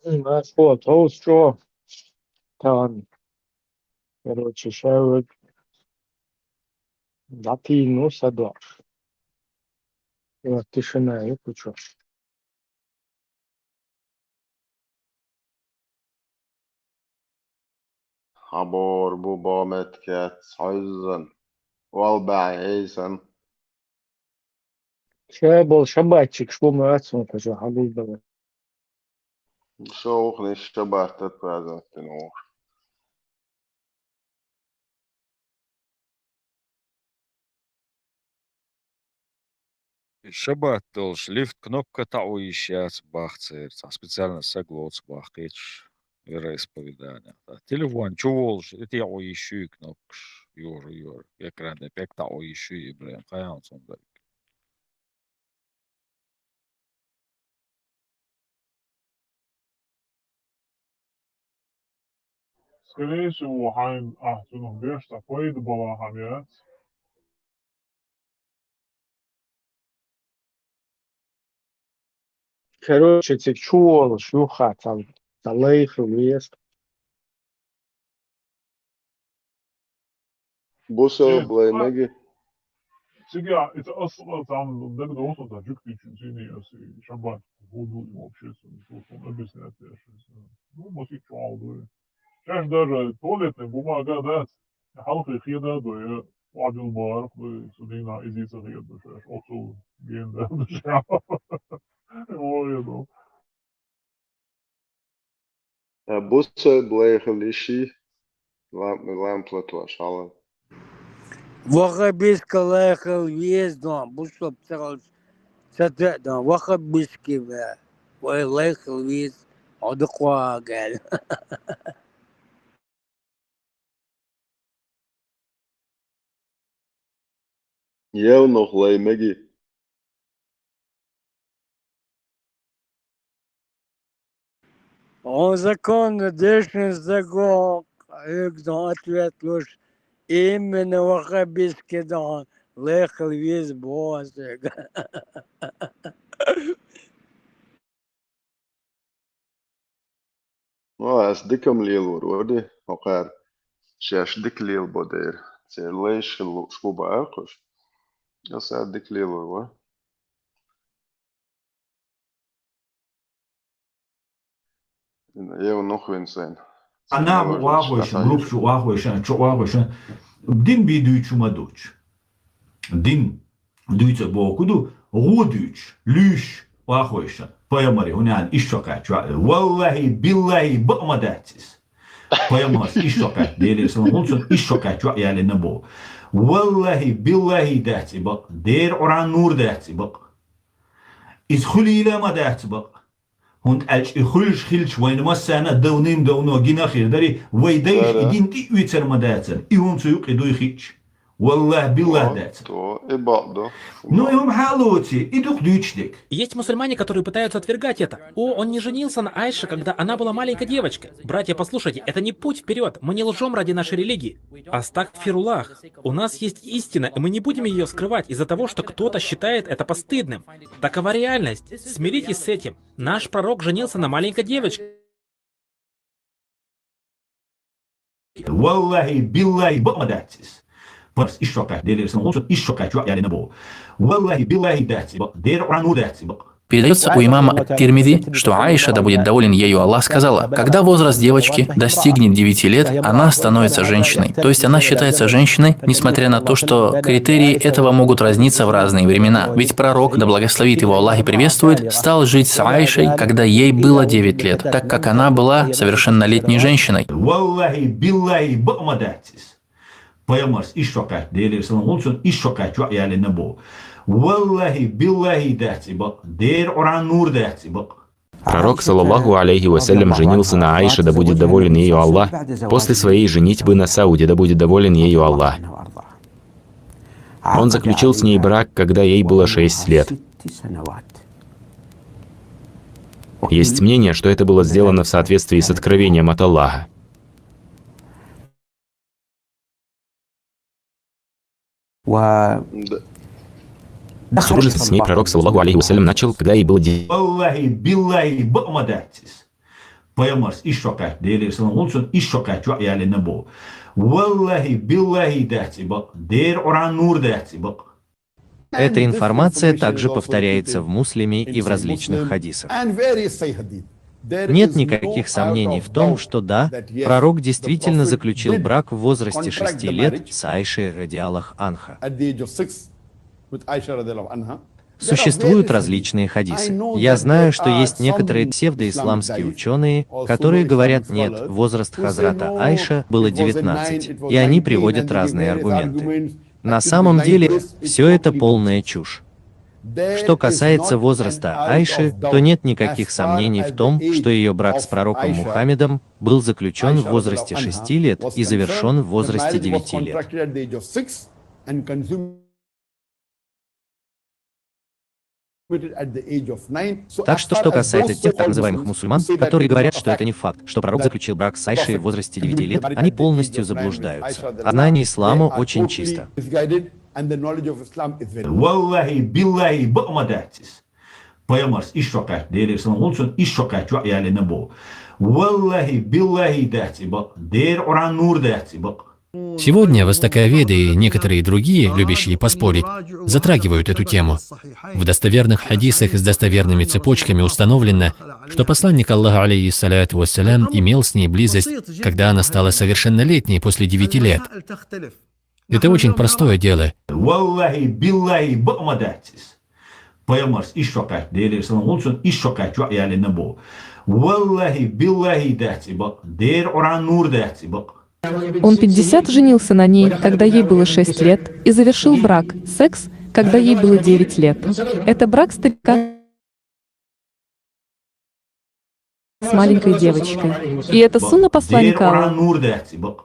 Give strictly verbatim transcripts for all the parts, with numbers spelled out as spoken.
М, а что, толстё? Там, короче, шавык. Датину садош. Вот тишина, и кучу. Хабар бу бамет кет, сайзан. Вал бай эйсан. Ше бол шабатчик, шу ма ацун кожа хабул бала. Шо ухнеш шабаттат праздновать тенуш. Шабат долуш лифт кнопка таӀо йиш яц бах церца, специально саг лоцу бах кхеташ вероисповедание. Телефон чу волуш, и тӀе йиш ю и кнопкаш, юра, юра, экран тӀе пек таӀо йиш ю, Ибрахим, хайна цунга. Скорее всего, хьайн ахь цунах беш цхьа пайда бала хьан яц. Короче, цига чу волуш юха ца, ца лайха веза. Бусо Э, блай а, меги. Цига, это ас-, а, там, да, да, вот он, да, жук ты чуть сильнее, если шаббат, воду и вообще, с-, с-, с-, объяснять, я щас, э, ну, может, и чё, да. Сейчас даже туалетная бумага, да, хьалхе хеда, да, я вадил бар, да, судина, изи сахеда, сейчас, отцу, ген, да, да, сейчас. Ой, ну. Э, бусо блайхал иши, лам-, лампла тош хьала. Вахабиска лайхал веза дон, бусо царалц ца де дон, вахабиски ве, вай лайхал веза, одакъагал. Евнух лай меги. Он закон, дешин закон, хьоьга ответ луш, именно вахабиски дон лехал виз бозег. Ну, ас дикам лелор вади, хӀокхара шаьш дика лелабо дера. Церан лайш хила лууш бу баьркхуш. Аса дика лелор ва. Евнух вина сайна. Ана вахойша, группа чу вахойша, чу вахойша. Дин би дуьйцу ма дуьйцу. Дин дуьйцу боху ду, гӀо дуьйцу, луьйш вахойша. Пайхамаре, хӀунда аьлла, иштта кхаьчча ваьлла. Валлахи, биллахи, бакъ ма дац иза. Пайхамарс иштта кхаьчча, Делера салам хуьлда цунна, иштта кхаьчча ваьлла аьлла боху. Валлахи, биллахи дац и бакъ. Дера Къуръан нур дац и бакъ. Иза хуьлийла ма дац бакъ. ХӀунда аьлча и хуьлуш хилча вайна массарна а давним-давно гина хир дарий, вай дайша и дин тӀе а оьцур ма дацара, и хӀума цу юкъе дуй хиъча. Валлахь, биллахь дац. То, и бакъ ду. Ну, и хӀума хьалоций, и дукха дуьйцуш дерг. Есть мусульмане, которые пытаются отвергать это. О, он не женился на Айше, когда она была маленькой девочкой. Братья, послушайте, это не путь вперед. Мы не лжем ради нашей религии. Астагфируллах. У нас есть истина, и мы не будем ее скрывать из-за того, что кто-то считает это постыдным. Такова реальность. Смиритесь с этим. Наш пророк женился на маленькой девочке. Валлахи, биллахи, бакъ ма дац иза. Пайхамарс иштта кхаьчча, Делера салам хуьлда цунна, иштта кхаьчча ваьлла аьлла боху. Валлахи, биллахи дац и бакъ. Дера Къуръан нур дац и бакъ. Передается у имама Ат-Тирмизи, что Аиша, да будет доволен ею Аллах, сказала: «Когда возраст девочки достигнет девяти лет, она становится женщиной». То есть она считается женщиной, несмотря на то, что критерии этого могут разниться в разные времена. Ведь пророк, да благословит его Аллах и приветствует, стал жить с Аишей, когда ей было девять лет, так как она была совершеннолетней женщиной. Валлахи, биллахи, бакъ ма дац иза. Пайхамарс иштта кхаьчча, Делера салам хуьлда цунна, иштта кхаьчча ваьлла аьлла боху. Валлахи, биллахи дац и бакъ. Дера Къуръан нур дац и бакъ. Пророк, саллаллаху алейхи ва саллям, женился на Аише, да будет доволен ею Аллах, после своей женитьбы на Сауде, да будет доволен ею Аллах. Он заключил с ней брак, когда ей было шесть лет. Есть мнение, что это было сделано в соответствии с откровением от Аллаха. Ва... Да. Супружество с ней пророк, саллаллаху алейхи ва саллям, начал, когда ей было де- Валлахи, биллахи, бакъ ма дац иза. Пайхамарас иштта кхаьчча, Делера салам хилда цунна, иштта кхаьчча ваъ яьллина бо. Валлахи, биллахи дац и бакъ. Дера Къуръан нур дац и бакъ. Эта информация также повторяется в Муслиме и в различных хадисах. Нет никаких сомнений в том, что да, пророк действительно заключил брак в возрасте шести лет с Айшей радиаллаху анха. Существуют различные хадисы. Я знаю, что есть некоторые псевдоисламские ученые, которые говорят: «Нет, возраст Хазрата Айша было девятнадцать», и они приводят разные аргументы. На самом деле, все это полная чушь. Что касается возраста Айши, то нет никаких сомнений в том, что ее брак с пророком Мухаммедом был заключен в возрасте шести лет и завершен в возрасте девяти лет. Так что, что касается тех так называемых мусульман, которые говорят, что это не факт, что пророк заключил брак с Айшей в возрасте девяти лет, они полностью заблуждаются. А знание ислама очень чисто. Валлахи, биллахи, бакъ ма дац из. Пайхамарас иштта кхаьчча, Делера салам хилда цунна, иштта кхаьчча ваъ яьллина бо. Валлахи, биллахи дац и бакъ. Дера Къуръан нур дац и бакъ. Сегодня востоковеды и некоторые другие, любящие поспорить, затрагивают эту тему. В достоверных хадисах с достоверными цепочками установлено, что посланник Аллаха, алейхиссалату вассалям, имел с ней близость, когда она стала совершеннолетней после девяти лет. Это очень простое дело. Валлахи, биллахи, бакъ ма дац из. Пайхамарас иштта кхаьчча, Делера салам хилда цунна, иштта кхаьчча ваъ яьллина бо. Валлахи, биллахи дац и бакъ. Дера Къуръан нур дац и бакъ. Он пятьдесят женился на ней, когда ей было шесть лет, и завершил брак, секс, когда ей было девять лет. Это брак старика с маленькой девочкой. И это сунна посланника Аллаха. Нур дац и бакъ.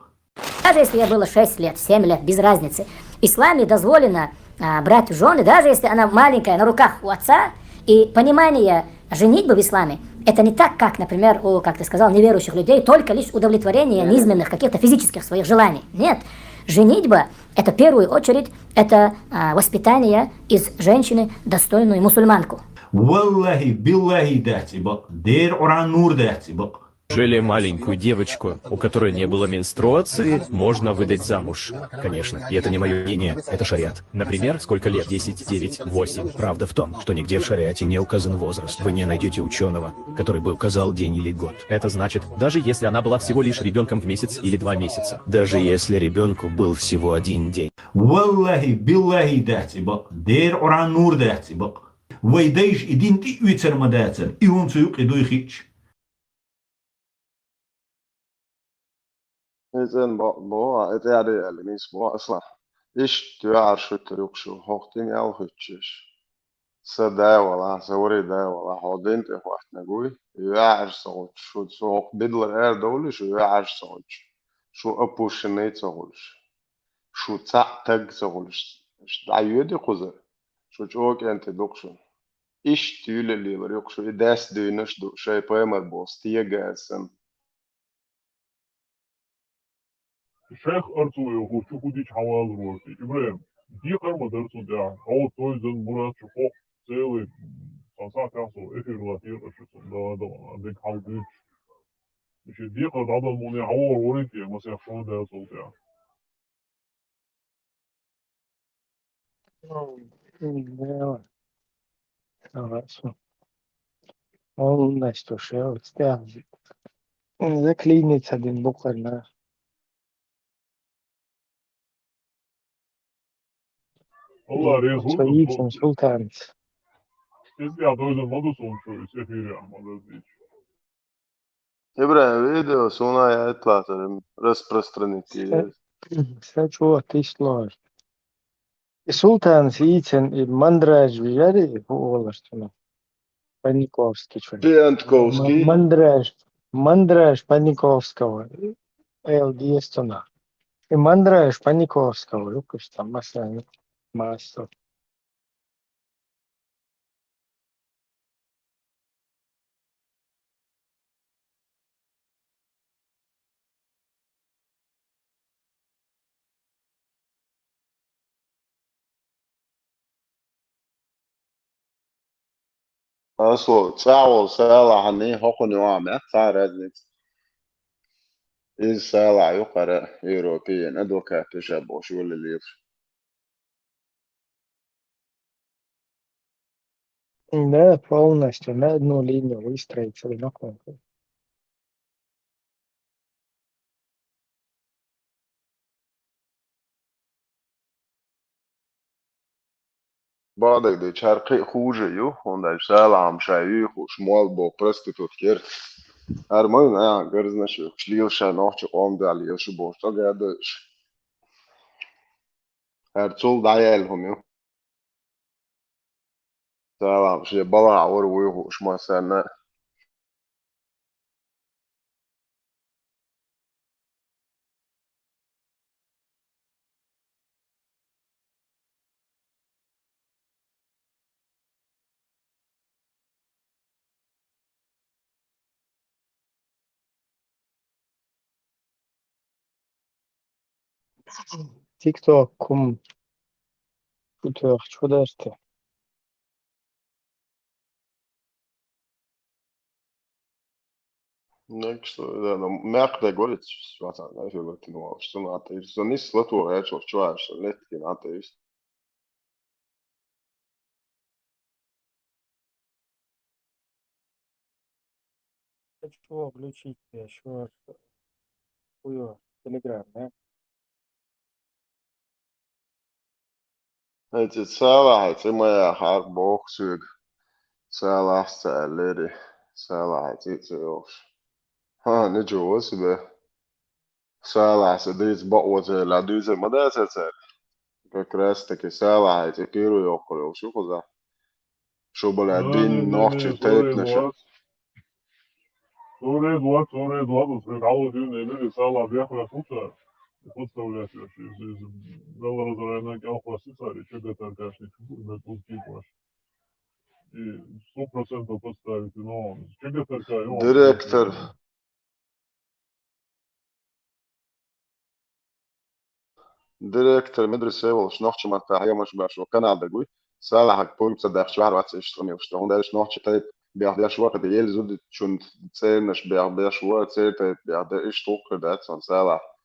Даже если ей было шесть лет, семь лет, без разницы. В исламе дозволено а, брать в жены, даже если она маленькая, на руках у отца, и понимание женитьбы в исламе, это не так, как, например, у, как ты сказал, неверующих людей, только лишь удовлетворение низменных каких-то физических своих желаний. Нет. Женитьба, это в первую очередь, это а, воспитание из женщины достойную мусульманку. Валлахи, биллахи дац и бакъ. Дера Къуръан нур дац и бакъ. Неужели маленькую девочку, у которой не было менструации, можно выдать замуж? Конечно, и это не мое мнение, это шариат. Например, сколько лет? Десять, девять, восемь. Правда в том, что нигде в шариате не указан возраст. Вы не найдете ученого, который бы указал день или год. Это значит, даже если она была всего лишь ребенком в месяц или два месяца. Даже если ребенку был всего один день. Валлахи, биллахи дац и бакъ. Дера Къуръан нур дац и бакъ. Вай дайша и дин тӀеоьцур ма дацар, и хӀума цу юкъе дуй хиъча. Изен бо бо а, это я реале мис бо а, Аслан. Иштта юьхьӀаьржа хӀуьттур юкъ шу, хӀокху тӀе мел хӀуьттуш. Са да вала, са вари да вала, хьо дин тӀе хӀоттинарг вуй, юьхьӀаьржа ца хӀуьттуш, шу, шу хӀокху бидлара ара довлий шу, юьхьӀаьржа ца хӀуьттуш, шу опущенный ца хуьлуш. Шу цхьаъ таг ца хуьлуш, дӀайоьдий кхузара? Шу чӀогӀа кӀентий ду-кх шуна. Иштта юьллалелар ю-кх шу, и даьсса дуьйнаш ду, шайн пайхамар боху стегаза санна. Шайх Арцул йохуш чу хӀу дича хьан валар вара те? ИбрахӀим, декхар ма дара цунна тӀехь. Хьо тойзан Мурад шу хӀокху целый, сан сахьтехь со эфир латтийра аша цунна, да, да, дерг хьал дуьйцуш. Иштта декхар дӀадала муха хьан вогӀур варий те, масех шо даьлла цул тӀехь. Полностью шел, стяг. Заклиниться один буквально. Алла реза хуьлда. Своим султанец. Иза я дойзан ма ду суна шу, иза эфире ма ду дийча. ИбрахӀим, видео суна яйта лацара распространить йира. Сан чӀогӀа тишло. И султан сийцан и мандраж вижари хӀу олуш цунах. Паниковский чу. Пиантковский. М-, мандраж, мандраж Паниковского. Эл деза цунах. И мандраж Паниковского, юкъаш там, масала, мастер. Асло, цӀа волу Салахьний хӀокхуьнан юкъахь мега цхьа а разница. Иза Салахь ю хӀара Европин адвокат ю ша бохуш йолалелаш. Да, полностью на одну линию выстроиться в одну. Бакъдерг дийцича, хӀара кхин а хуже ю, хӀунда аьлча Салахьа ша юй хууш, молла боху проститутка яра. ХӀара ма вина, а, гарзанаш юьхкуш лела ша нохчийн къоман дуьхьа лелаш ю бохуш, цӀа гӀа а дойуш. ХӀара цул дӀаяьлла хӀума ю. Салахьа шен балхахь вара вуй хууш массарна а. ТикТок-кум шу тоьхча хӀун дара те? Next, да, ну, мякъ дай говорит, что там, да, филатин валш, что надо, и что не слоту, я чё, чё, что нет, не надо, и Хочу включить ещё хуё Telegram, да? Эти Салахьа цӀе ма яхьара боху соьга. Салахьа ца аьллера. Салахьа цӀе а ца йохуш. ХӀа, ничего себе. Салахьа сан дийца бакъо ца елла, дуьйцур ма дацара цара. Как раз таки Салахьа цӀе кийро йоккхур йолуш ю кхузахь. Шу бала дин нохчи тайпнаша. Суред вац, суред вац, суред вац, ас хьалха дина элира, Салахьа бехвеш ву цара. Подставлять веш, иза, иза, Далла разорайна кӀел хосси цара, и чагатаркашник, мет узкий ваш. И сто процентов подставить, но чагатарка, и он Директор. Директор медресе волуш нохчийн маттахь хьехамаш беш ву Канадерг вуй. Салахьага пурба ца даьккхича ваьхьар вац иштта къамелаш ду. ХӀунда аьлча нохчийн тайпа бехдеш ву, кхин елла зудчун цӀернаш бех-, беш ву, церан тайпа бехдеш, иштта гӀуллакх дац хьуна Салахьа.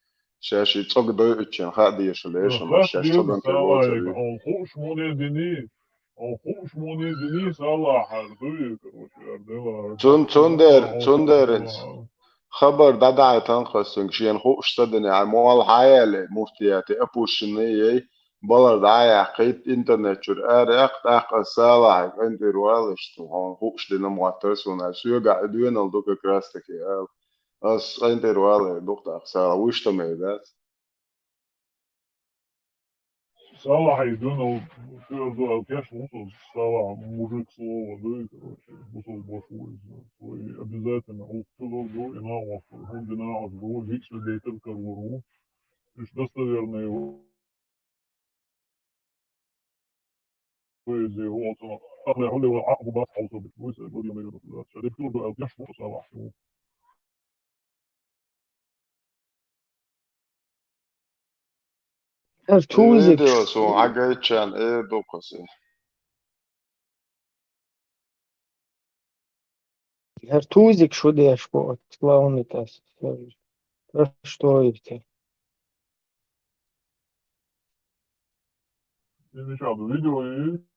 Шаьш и цӀога дойуьйтучун хаа дезаш леш хьуна, шаьш цӀоган тӀе воцург. Хууш муне дини, хууш муне дини, Салахьа дуй, короче, ардела. Цун-, цундер-, цундеринца. Хабар дӀадаьхьийтина хьо соьга, шена хууш ца дина, хьайн молла хьан а яьлла, муфтияте опущенный яй, балар дӀа а яьккхийта интернет чуьра ара яккха, тӀаккха аса Салахьа къинтӀера валла иштта, хьуна хууш дина моттара суна, аьлла, соьгахь и доьналла ду как раз таки, аьлла. Аса къинтӀера валла ду-кх тӀаккха Салахьа, вуьшта ма дац. Салахьа и доьналла тоьар ду аьлла кеш ву со, Салахьа мужик слова дуй, короче, бусалба ваша ву иза. Вай обязательно гӀуллакх чулур ду, и накъостал хӀума дина а ду, лично дейтар карор ву. Уьш достоверный ву. Вай иза ву, оцу, ахле хьуле вай Ӏакъба бац хьовсо бит, вай са гур ю мегар ду, ша дехкур ду аьлла кеш ву Салахьа ву. ХӀара тузик. Видео суна хьагайтчарна эр ду-кх аса. ХӀара тузик шу деш бу оцу главный тас. Про что это? Иза мичахь ду видео и?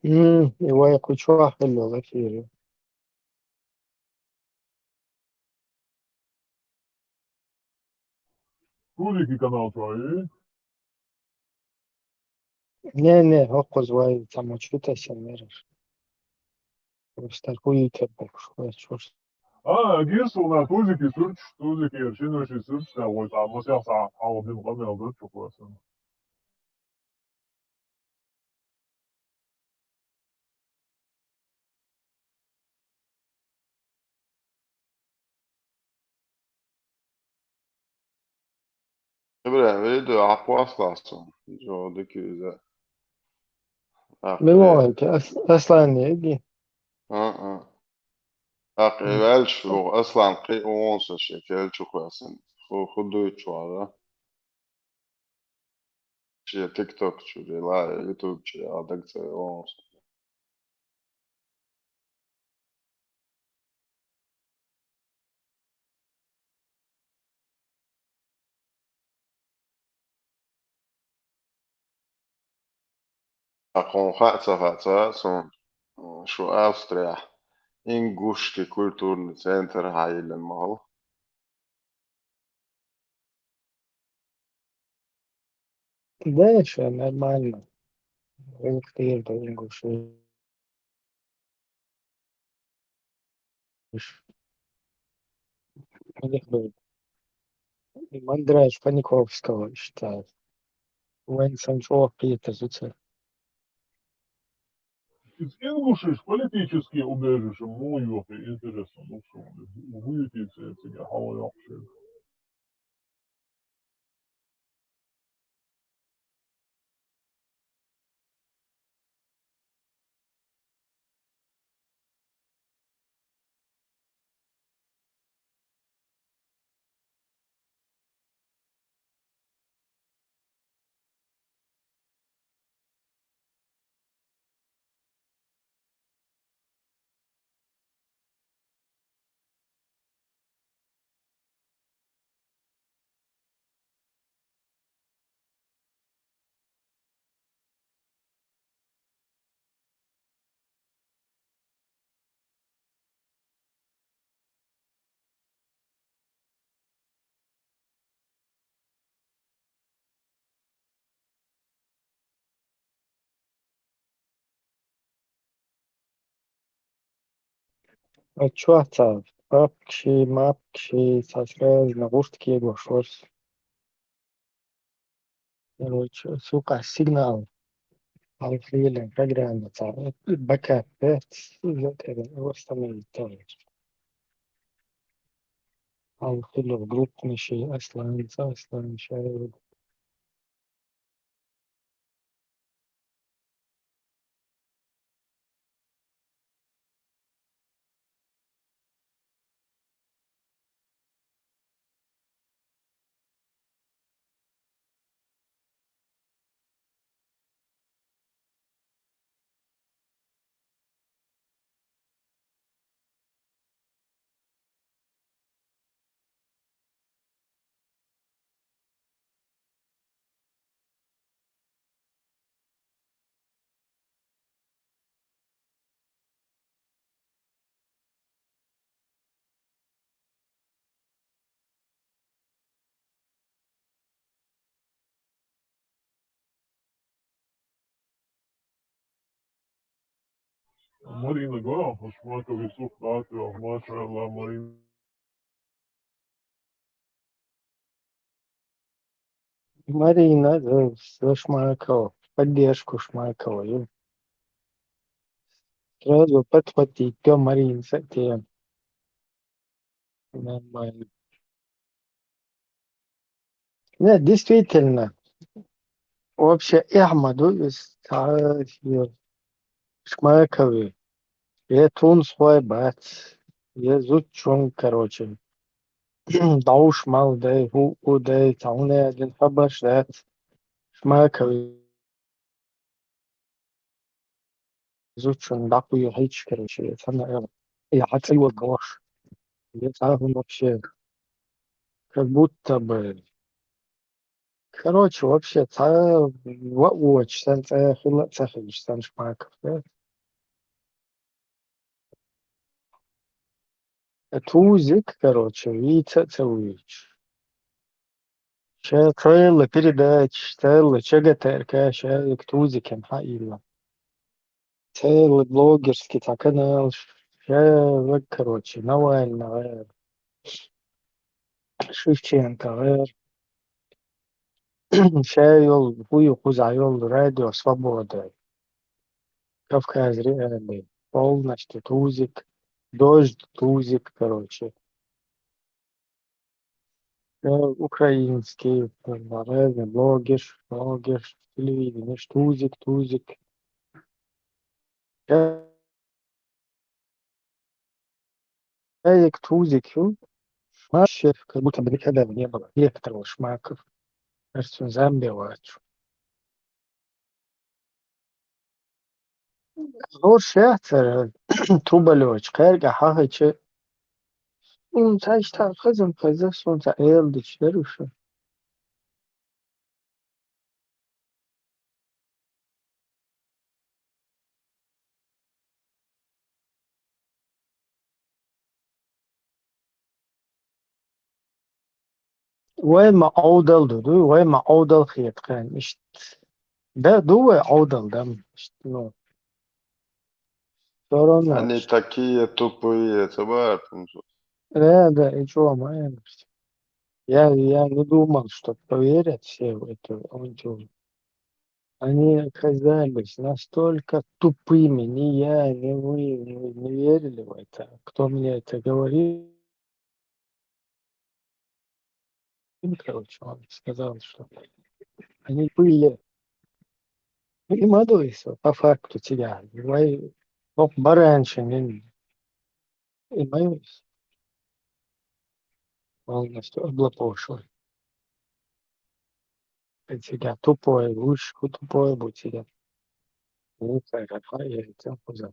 М, и вай кху чохь хилла эфире. Тузики канал чохь ю? Не, не, хӀокхуза вай цхьа мочу тесна мераш. Просто хуйте бокуш, вай чуш. А, гир суна Тузики сурташ, Тузики яр шин вешин сурташ, да, вай цхьа масех сахьат хьалха дина къамел ду чу хӀосан. Ибрахим, видео хьакхоссалахь суна, жо дика иза. ТӀаккха Милоги, Ас-, Аслан еги? А-а. ТӀаккха М. ваьлча ву Аслан кхин а вон со шен кел чу кхоьссина. Ху-, ху дуйчу вара. Шен TikTok чу, ла, YouTube чу, а даг ца вон со. Акхун хаьа ца хаьа ца, сон шу Австрияхь ингушский культурный центр хьайиллина ма хала. Да, всё нормально. Ух ты, это ингуши. Мандраж Паниковского считаю. Вайн санчо Питер, зуца. Из ингушиш политически убежище муюхи интересно луксуни. Уютица цига хьала йокши. А чё там? Папкши, мапкши, сразу на гуртке гошос. Короче, сука, сигнал. Алхлилен программа ца. Бэкап, э, ц-, ц-, восстановить тоже. Алхлил группный ши, Аслан, Аслан, ши. Марина Гора, Шмакови Сухрат, Машалла, Марина. Марина, э, за Шмакова, поддержку Шмакова, ё. Сразу подхватить, ё, Марина, с этим. Нормально. Не, действительно. Вообще, Ахмаду из, а, ё, Шмакови. Я тунсхой бац. Я зудчун, короче. Дауш мал дай, ху, ху дай, цауне один хабаш дай. Шмакови. Зудчун дакъу ю хьич, короче, цана эл. Я хьацай вот гош. Я цахун вообще. Как будто бы. Короче, вообще, ца ва уоч, сан ца хила ца хилш, сан Шмаков, да? Тузик, короче, вица ца вич. Ша цайла передач, цайла чагатарка, ша ик тузикем ха ила. Цайла блогерский ца канал, ша вак, короче, Навального, Шевченкова. Ша йол, ху ю хуза йол Радио Свобода. Кавказ Реалии. Полностью тузик. Дождь тузик, короче. Э, украинский, э, разный блогер, блогер, телевидение, тузик, тузик. Я, я як тузик, ю. Вообще, как будто бы никогда его не было. Некоторого Шмаков. Кажется, он зомби вачу. Лучше это, Трубалёвич, кхаьрга хьахича. Ун цаьш та хазам хаза, сон ца эл дича даруша. Вай ма Ӏовдал ду, ду, вай ма Ӏовдал хетахъен. Ишт. Да, ду вай Ӏовдал, да, ишт, ну. Всё равно. Они такие тупые, это бар, там же. Да, да, и чё, ма, я, я не думал, что поверят все в эту авантюру. Они оказались настолько тупыми, ни я, ни вы не, не верили в это. Кто мне это говорил, короче, он сказал, что они были. Понимаешь, по факту тебя. Вай, ну, баранчи, не, и мои полностью облапошил. Тебя тупой, лучше тупой будет тебя. Ну, как, а, я это куда?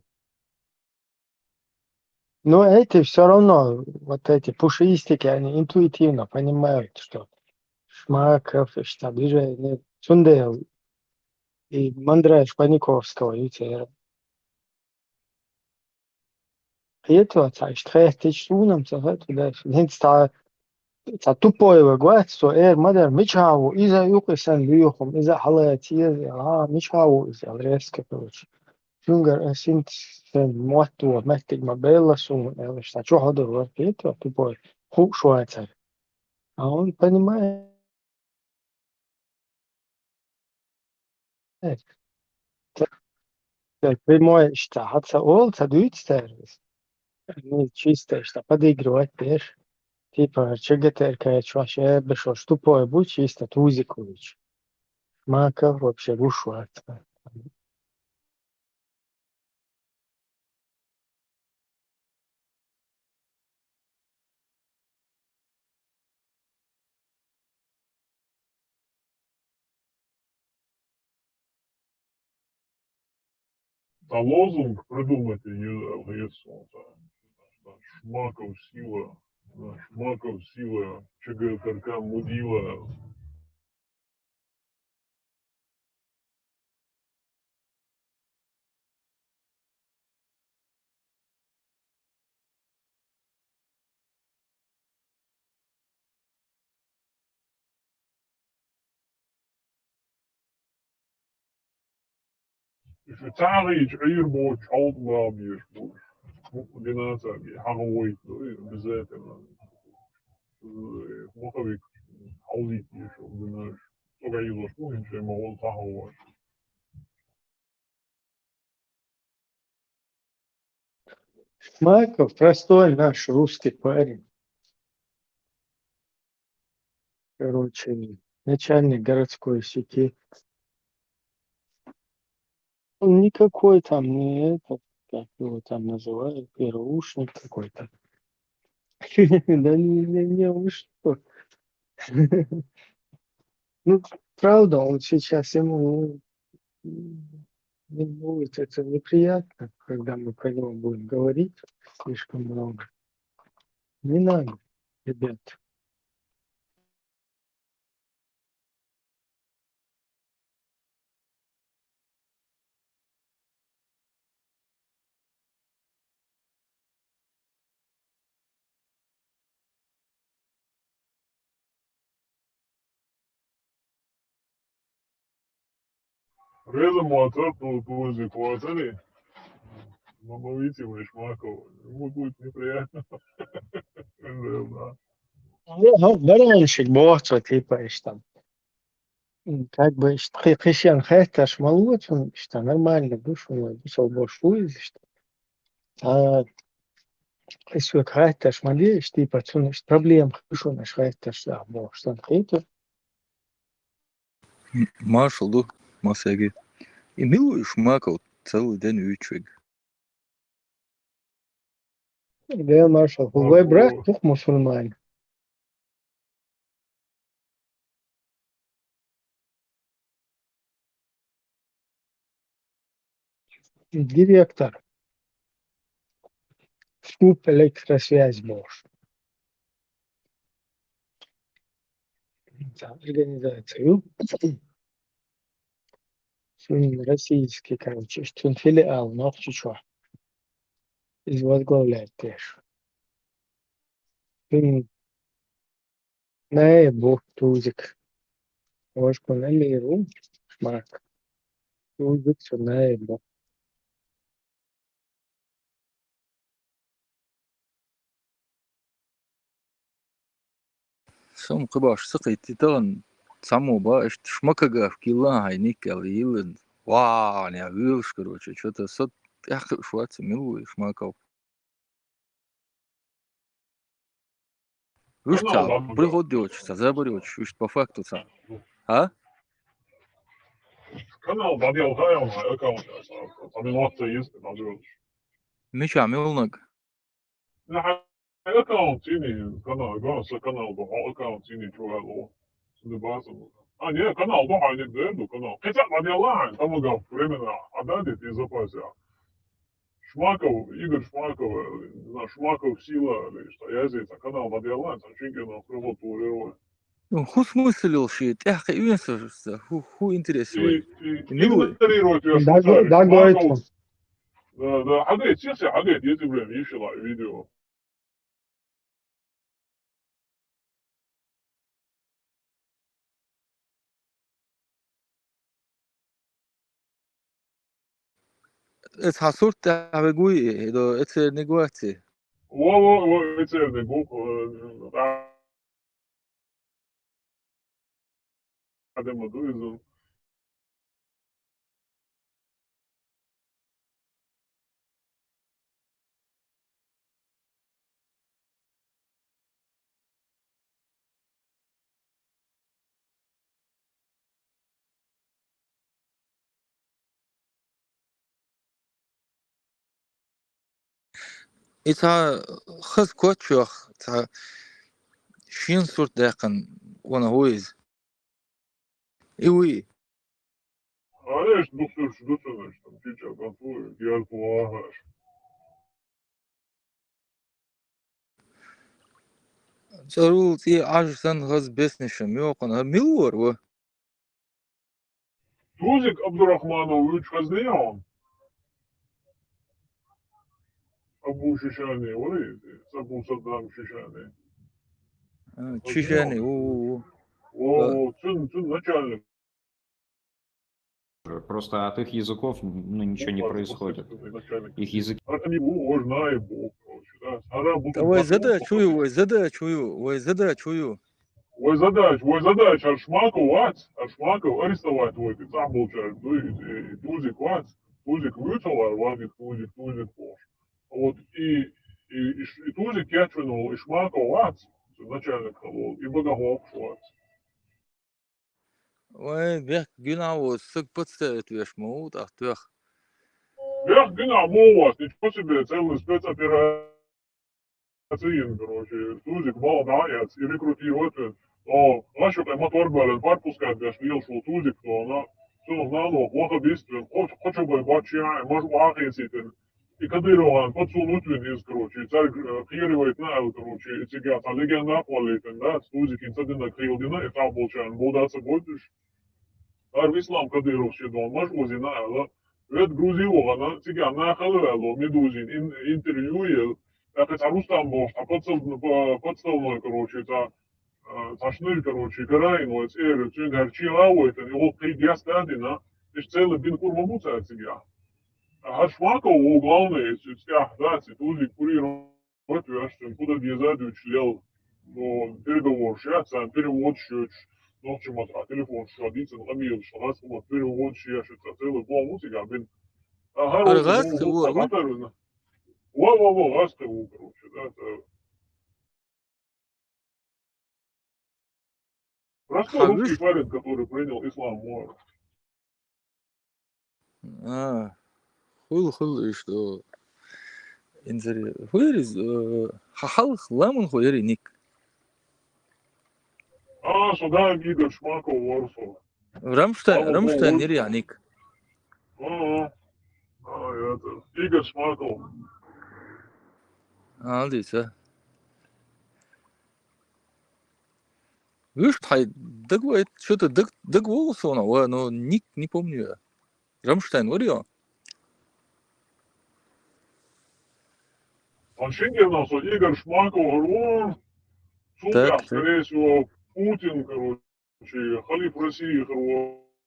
Но эти всё равно, вот эти пушистики, они интуитивно понимают, что Шмаков, что движение Цундел и Мандраж Паниковского, и те. Хетто, ца ишт хеттича, суна-м ца хетта даш. ХӀинца ца, ца тупой ваг вац, цо эр ма дара, мича ву иза, юкъе сан луьйхум, иза хьалаца еза, а, мича ву иза, аьлла, резко, короче. Цуьнгара ас хӀинца сан мотт ву, меттиг ма белла суна, аьлла, ца чухьа дур вара, хетто, тупой, хууш вацара. А он понимает, Э, т-, т-, прямой, иштта, хьан ца олу, ца дуьйцу цара иза? Ну, чисто, иштта, подыгрывать деш. Типа, ЧГТРК чохь, э, бешош тупой бу, чисто тузик вуьйчу. Маков вообще гуш вац. Цхьа лозунг придумать йо-, йо-, йо-, Шмаков сила, Шмаков сила, ЧГТРК мудила. Шу цхьа а гӀийча, Ӏийр боцуш хьовда ма беш бу. Ху-, динацаге хьагӀа войту, обязательно. Э, маховик хьовзийта шу, динаш. Цо гӀийзош бу, хӀинца шайн ма волу цхьа хьовзош. Шмаков, простой наш русский парень. Короче, начальник городской сети. Он никакой там не этот, как его там называют, первоушник какой-то. Да не, не, не, вы что? Ну, правда, он сейчас ему, ну, ему будет это неприятно, когда мы про него будем говорить слишком много. Не надо, ребят. Реза мотор, ту-, тузик вацари. Ма, ма вици вай Шмаков. Ему будет неприятно. Да. Ну, баранчик боху цо, типа, иштта. М, как бы, иштта, кхи-, кхишен хетташ ма ло цунна, иштта, нормально ду шуна, бусал бош ву иза, иштта. А, кхи соьга хетташ ма ле, иштта, типа, цунна, иштта, проблема хи шуна, аша хетташ, да, бохуш, сан хетар. М-, маршалла ду, массаьрга. И мила ву уьш Маков целый день вуьйцуш верг? Дела маршал. Ху вай брат тух мусульманин. Директор. Скуп электросвязь бохуш. Цхьа организация ю. Цуьнан российский, короче, цуьнан филиал Нохчийчохь. Иза возглавлять деш. Цуьнан наиб ву Тузик. Вожкун Эмир ву, Шмак. Тузик цу наиб ву. Сум кхибаш ца кхийтти тахана цхьаммо бан, иштта Шмакагаш килла хьайниг аьлла йиллина. Вау, ня вуьйлуш, короче, чо-то со тӀаьхьа кхуьуш вац, мила ву и Шмаков. Вуьш ца, приход йоцуш ца, забар йоцуш, вуьш по факту ца. А? Канал дӀаделхай, хьайн аккаунт, цхьа минот ца еза, дӀадоьлуш. Мича муьлнаг? Хьайн аккаунт цӀийний, канал, ган, сан канал ду, хьо аккаунт цӀийний чу ваьлла. Сюда база. А, не, канал ду, хьайн дер ду, канал. Кхин цхьаъ дӀаделла хьайн, тамагав времена, а дадит и запасех. Шмаков, Игорь Шмаков, не знаю, Шмаков Сила, или что, я здесь, а канал дӀаделла, цхьа чуьнкӀенах приход турер вай. Ну, хӀун смысл йолуш и тӀаьхьа кхиъна со, хӀу-, хӀун интерес вай? И, и, и мила вай? Игнорировать веш. Да, да, да, Шмаков. Да, да, хьагайта, сиха, сиха, хьагайта, если время, ишила видео. Эцхьа сурт тӀехь вегуй, и до эцерниг ваци? Во, во, во, эцерниг ву, э, Адам ду иза. И цхьа хаза коч йоьхна, цхьа шен сурт даьккхина вана хӀу иза? И вуй? Ай, эш духтурш ду цунаш, там, чича, там, фу, герз вахаш. ЦӀарул цӀий Ӏаж санна хаза беснешам йоккхана, хӀара мила вара ва? Тузик Абдурахманов вуьйцу хазне хьо? Абу Шишани, вари, Абу Саддам Шишани. А, Шишани, у, у, у. О, о, цун, цун начальник. Просто от их языков, ну, ничего не происходит. Их языки... Ара ани бу, вожна и бу, короче, да. Ара бу... Та вай задача ю, вай задача ю, вай задача ю. Вай задача, вай задача, Аршмаков вац, Аршмаков арестовать вай, ты сам получаешь, ну, и, и, и Тузик вац, Тузик вуьйцу вар, ван и Тузик, Тузик бохуш. Вот, и, и, и, и Тузик кечвина волу, и Шмаков вац, начальник волу, и Багаховкуш вац. Вай, бехк гуьнахь ву, саг подставить веш ма ву, тӀаккха тоьхна. Бехк гуьнахь ма ву, ничего себе, целый спецоперация, короче, Тузик бала дӀа а эцна, и рекрутировать вен. О, гӀашукъе мотор бален, пар пускать беш лелаш волу Тузик тхуна, цунах нано ваха бист вен, кхо-, кхо чо бай бачча, мажа охьахецийтина. И Кадырован подсунуть вина иза, короче, цаьрга, э, кхеравайтина аьлла, короче, и цигахь цхьа легенда а кхоллийтина, да, Тузикин ца динарг хийла дина, и цхьаболчарна бовда ца бойдуш. Ар Ислам Кадыровс шен догӀмаш озийна аьлла, вет Грузи вахана, цигахь нахала ваьлла, Медузин ин-, интервью елла, тӀаккха цхьа Рустам бохуш, цхьа подстав-, по-, подставной, короче, цхьа, э, цхьа шнуй, короче, караин вай цӀера, цуьнга хӀара чеха а вайтина, и гӀуллакх кхин дес а дина, иштта цела бина кура ма бу цара цигахь. Хьан Шмаков ву главный, цу тӀехь дац, и Тузик курировать веш, цуьнан куда деза а дуьйцуш лел, ну, переговораш яц, царна переводаш йоьцуш, нохчийн маттахь телефонаш шо дийцина, къамелаш, гӀазкхийн маттахь переводаш еш, цхьа целый план ву цигахь бина. А хӀара гӀазкхи ву, ву? Ва, ва, ва, гӀазкхи ву, короче, да, цара. Простой русский парень, который принял ислам, может. А, хуьлу, хуьлу иштта. Инзари, хӀу яр из, э, хьа-, хьалха ламан хӀу яр из ник? А, со да, Игорь Шмаков вар со. Рамштайн, Ала Рамштайн бо- яр из ник. А, а, а, это, Игорь Шмаков. Алдиса. Вуьшта хьай даг вай, что-то даг, даг волу сона, ва, но ник не помню я. Рамштайн вар ё? А шенгерна со Игорь Шмаков вар. Так, Цугас, скорее всего, Путин, короче, халиф России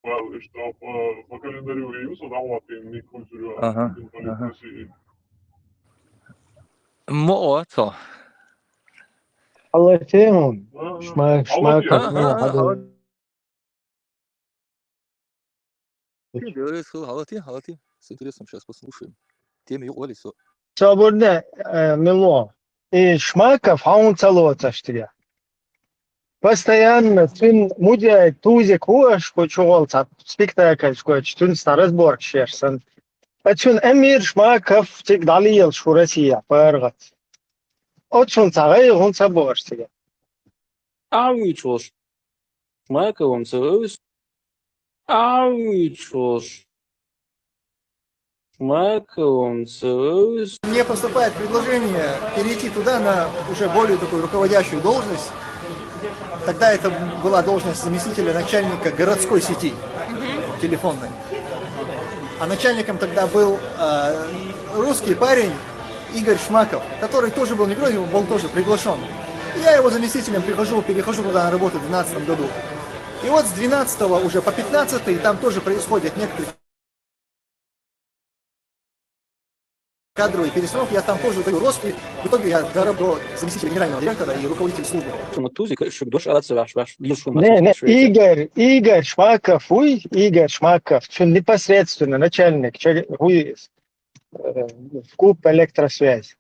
вар. И что по, по календарю и со там вот и не культура. Ага, Путин халиф ага. России. Мо о, цо. Алла тем. А, Шма-, а, Шмаков, а, ну, а, хадо. Говори, с-, халати, халати. С интересом сейчас послушаем. Теми юкъали со. Собурда, э, мило. И Шмаков хьаун цалоцаш тига. Постоянно цун мудяй тузик хӀу аш хӀу чугӀал ца спектакль шкоч, цун ста разборкаш яр сан. А цун Эмир Шмаков циг далиел шу Россия паргат. Оцун ца гӀай гӀун ца бор тига. Авичус. Шмаковым целуюсь. Авичус. Шмаковым целуюсь. Мне поступает предложение перейти туда на уже более такую руководящую должность. Тогда это была должность заместителя начальника городской сети телефонной. А начальником тогда был э, русский парень Игорь Шмаков, который тоже был не против, был тоже приглашен. Я его заместителем прихожу, перехожу туда на работу в двенадцатом году. И вот с двенадцатого уже по пятнадцатый там тоже происходят некоторые кадровые перестановки, я там тоже даю рост, и в итоге я дораб до заместителя генерального директора и руководителя службы. Шуна тузик, шуг дош ацаваш, ваш, дил шуна. Не, не, Игорь, Игорь Шмаков, уй, Игорь Шмаков, цун непосредственно начальник, че-, уй, э, ГУП электросвязь.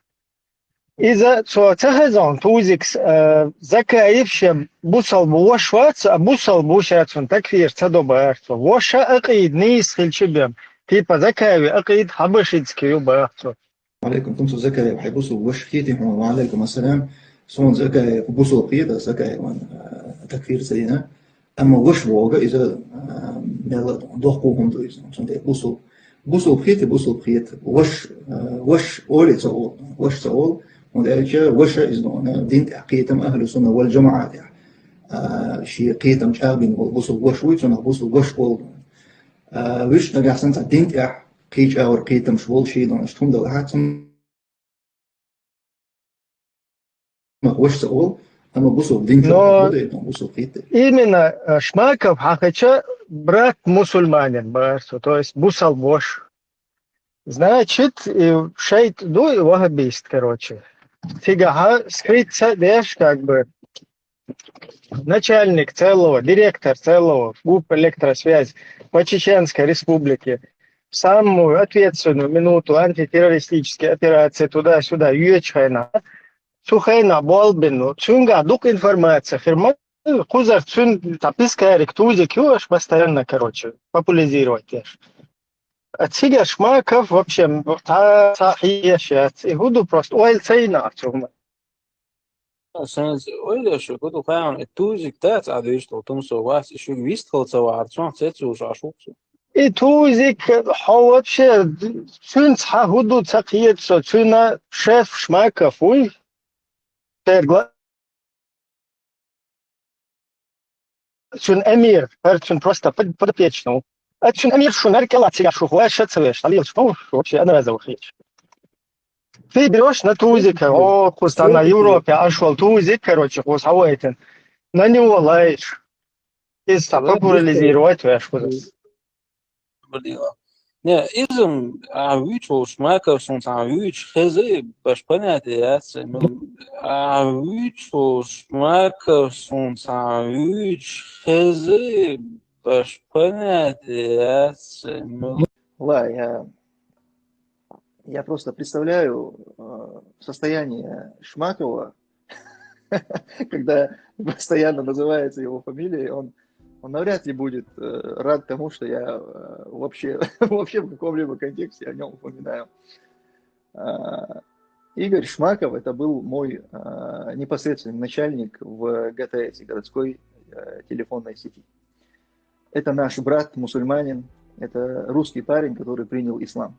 Иза цо ца хезон тузикс, э, Закаев шем бусал бу вош вац, а бусал бу шацун такфир ца до бац. Воша акъид нийс хилчи бем. Типа Закаеви акъид хабашицки ю бац. Алейкум, тумсу Закаев, хай бусу вош хити хун, ва алейкум ассалам. Сон Закаев бусу хита, Закаев ван, э, такфир ца дина. Амма вош вога иза, э, мела дохку хун ду иза, сон де бусу. Бусу хити, бусу хит. Вош, э, вош оли ца ол, вош ца ол. Он де че воша иза, э, дин тя хитам ахлю сунна вал джамаат я. Э, ши хитам чабин ол бусу вош уй, сон бусу вош ол. Э, виш нагахсан ца дин тя хич авр хитам швол ши дон, штум да хатсун. Ма вош ца ол, амма бусу дин Но ца бусу хити. Именно, э, Шмаков хахача брат мусульманин барсу, то есть бусал вош. Значит, и шейт, ну и вахабист, короче. Тига ха скрыться деш, как бы, начальник целого, директор целого ГУП электросвязь по Чеченской Республике в самую ответственную минуту антитеррористической операции туда-сюда юечхайна. Сухайна болбину. Цунга дук информация. Хирма кузар цун тапискарик тузик юаш постоянно, короче, популяризировать еш. А цига Шмаков вообще та сахия шац. И худу просто ойл цейна цума. Сенс ойлаш, куду хаун, тузик тац адвиш тол тумсу вас, и шуг вист хол ца вар, цон цецу уж ашуксу. И тузик хо вообще цун ца худу ца киет со, цуна шеф Шмаков уй. Тергла. Цун эмир, пер цун просто под-, подопечный. А цун эмир шунар кела цига шу хуа шацавеш, талил шу вообще одноразово хич. Ты берешь на тузика, о, куста на Европе, ашвал тузик, короче, кус хавайтен. На него лаешь. И ста популяризировать ваш кус. Не, изм а вич ол Шмаков сун ца вич хезе баш понятие яц. А вич ол Шмаков сун ца вич хезе баш понятие яц. Ла, я, я просто представляю э, состояние Шмакова, когда постоянно называется его фамилия, он, он навряд ли будет э, рад тому, что я э, вообще, вообще в каком-либо контексте о нем упоминаю. А, Игорь Шмаков, это был мой э, непосредственный начальник в ГТС, городской э, телефонной сети. Это наш брат мусульманин, это русский парень, который принял ислам.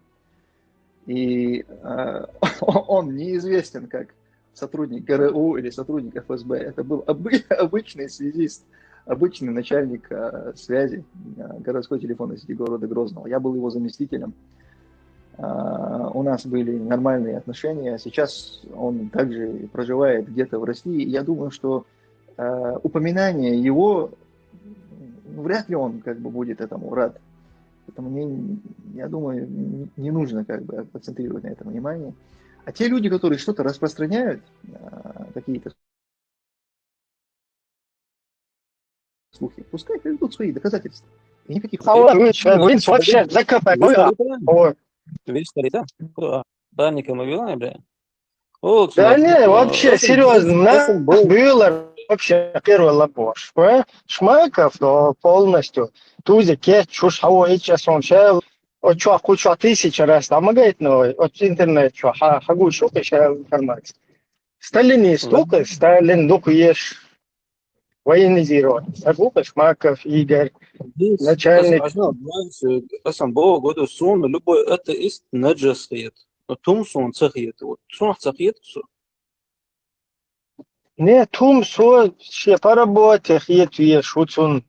И э, он неизвестен как сотрудник ГРУ или сотрудник ФСБ. Это был обы- обычный связист, обычный начальник э, связи э, городской телефонной сети города Грозного. Я был его заместителем. Э, у нас были нормальные отношения. Сейчас он также проживает где-то в России. Я думаю, что э, упоминание его, ну, вряд ли он как бы будет этому рад. Поэтому не, я думаю, не нужно как бы акцентрировать на этом внимание. А те люди, которые что-то распространяют, э, какие-то слухи, пускай приведут свои доказательства. И никаких... А вот вы чё, вы вообще закопать. Вы Ой, старика? ой. Вы старика? Кто? Данника Мавилана, бля. О, Да чувак, не, э, вообще, это серьезно, был- нас это был- было вообще первый лапош, понимаешь? Шмаков, но полностью. Тузе кет, чушь, хавой, сейчас он шел. От чё, куча тысяч раз, там, говорит, ну, от интернет, чё, ха, хагу, шука, сейчас информация. Сталинист, Да. только Сталин, дук ешь. Военизированный. Хагу, Шмаков, Игорь. Дис, Начальник. Ас, ас, ас, ас, бо году сун, любой атеист наджас хет. Но тум сун цахет. Вот сун цахет су. Не, тум со, все по работе, хет, ешь, уцун.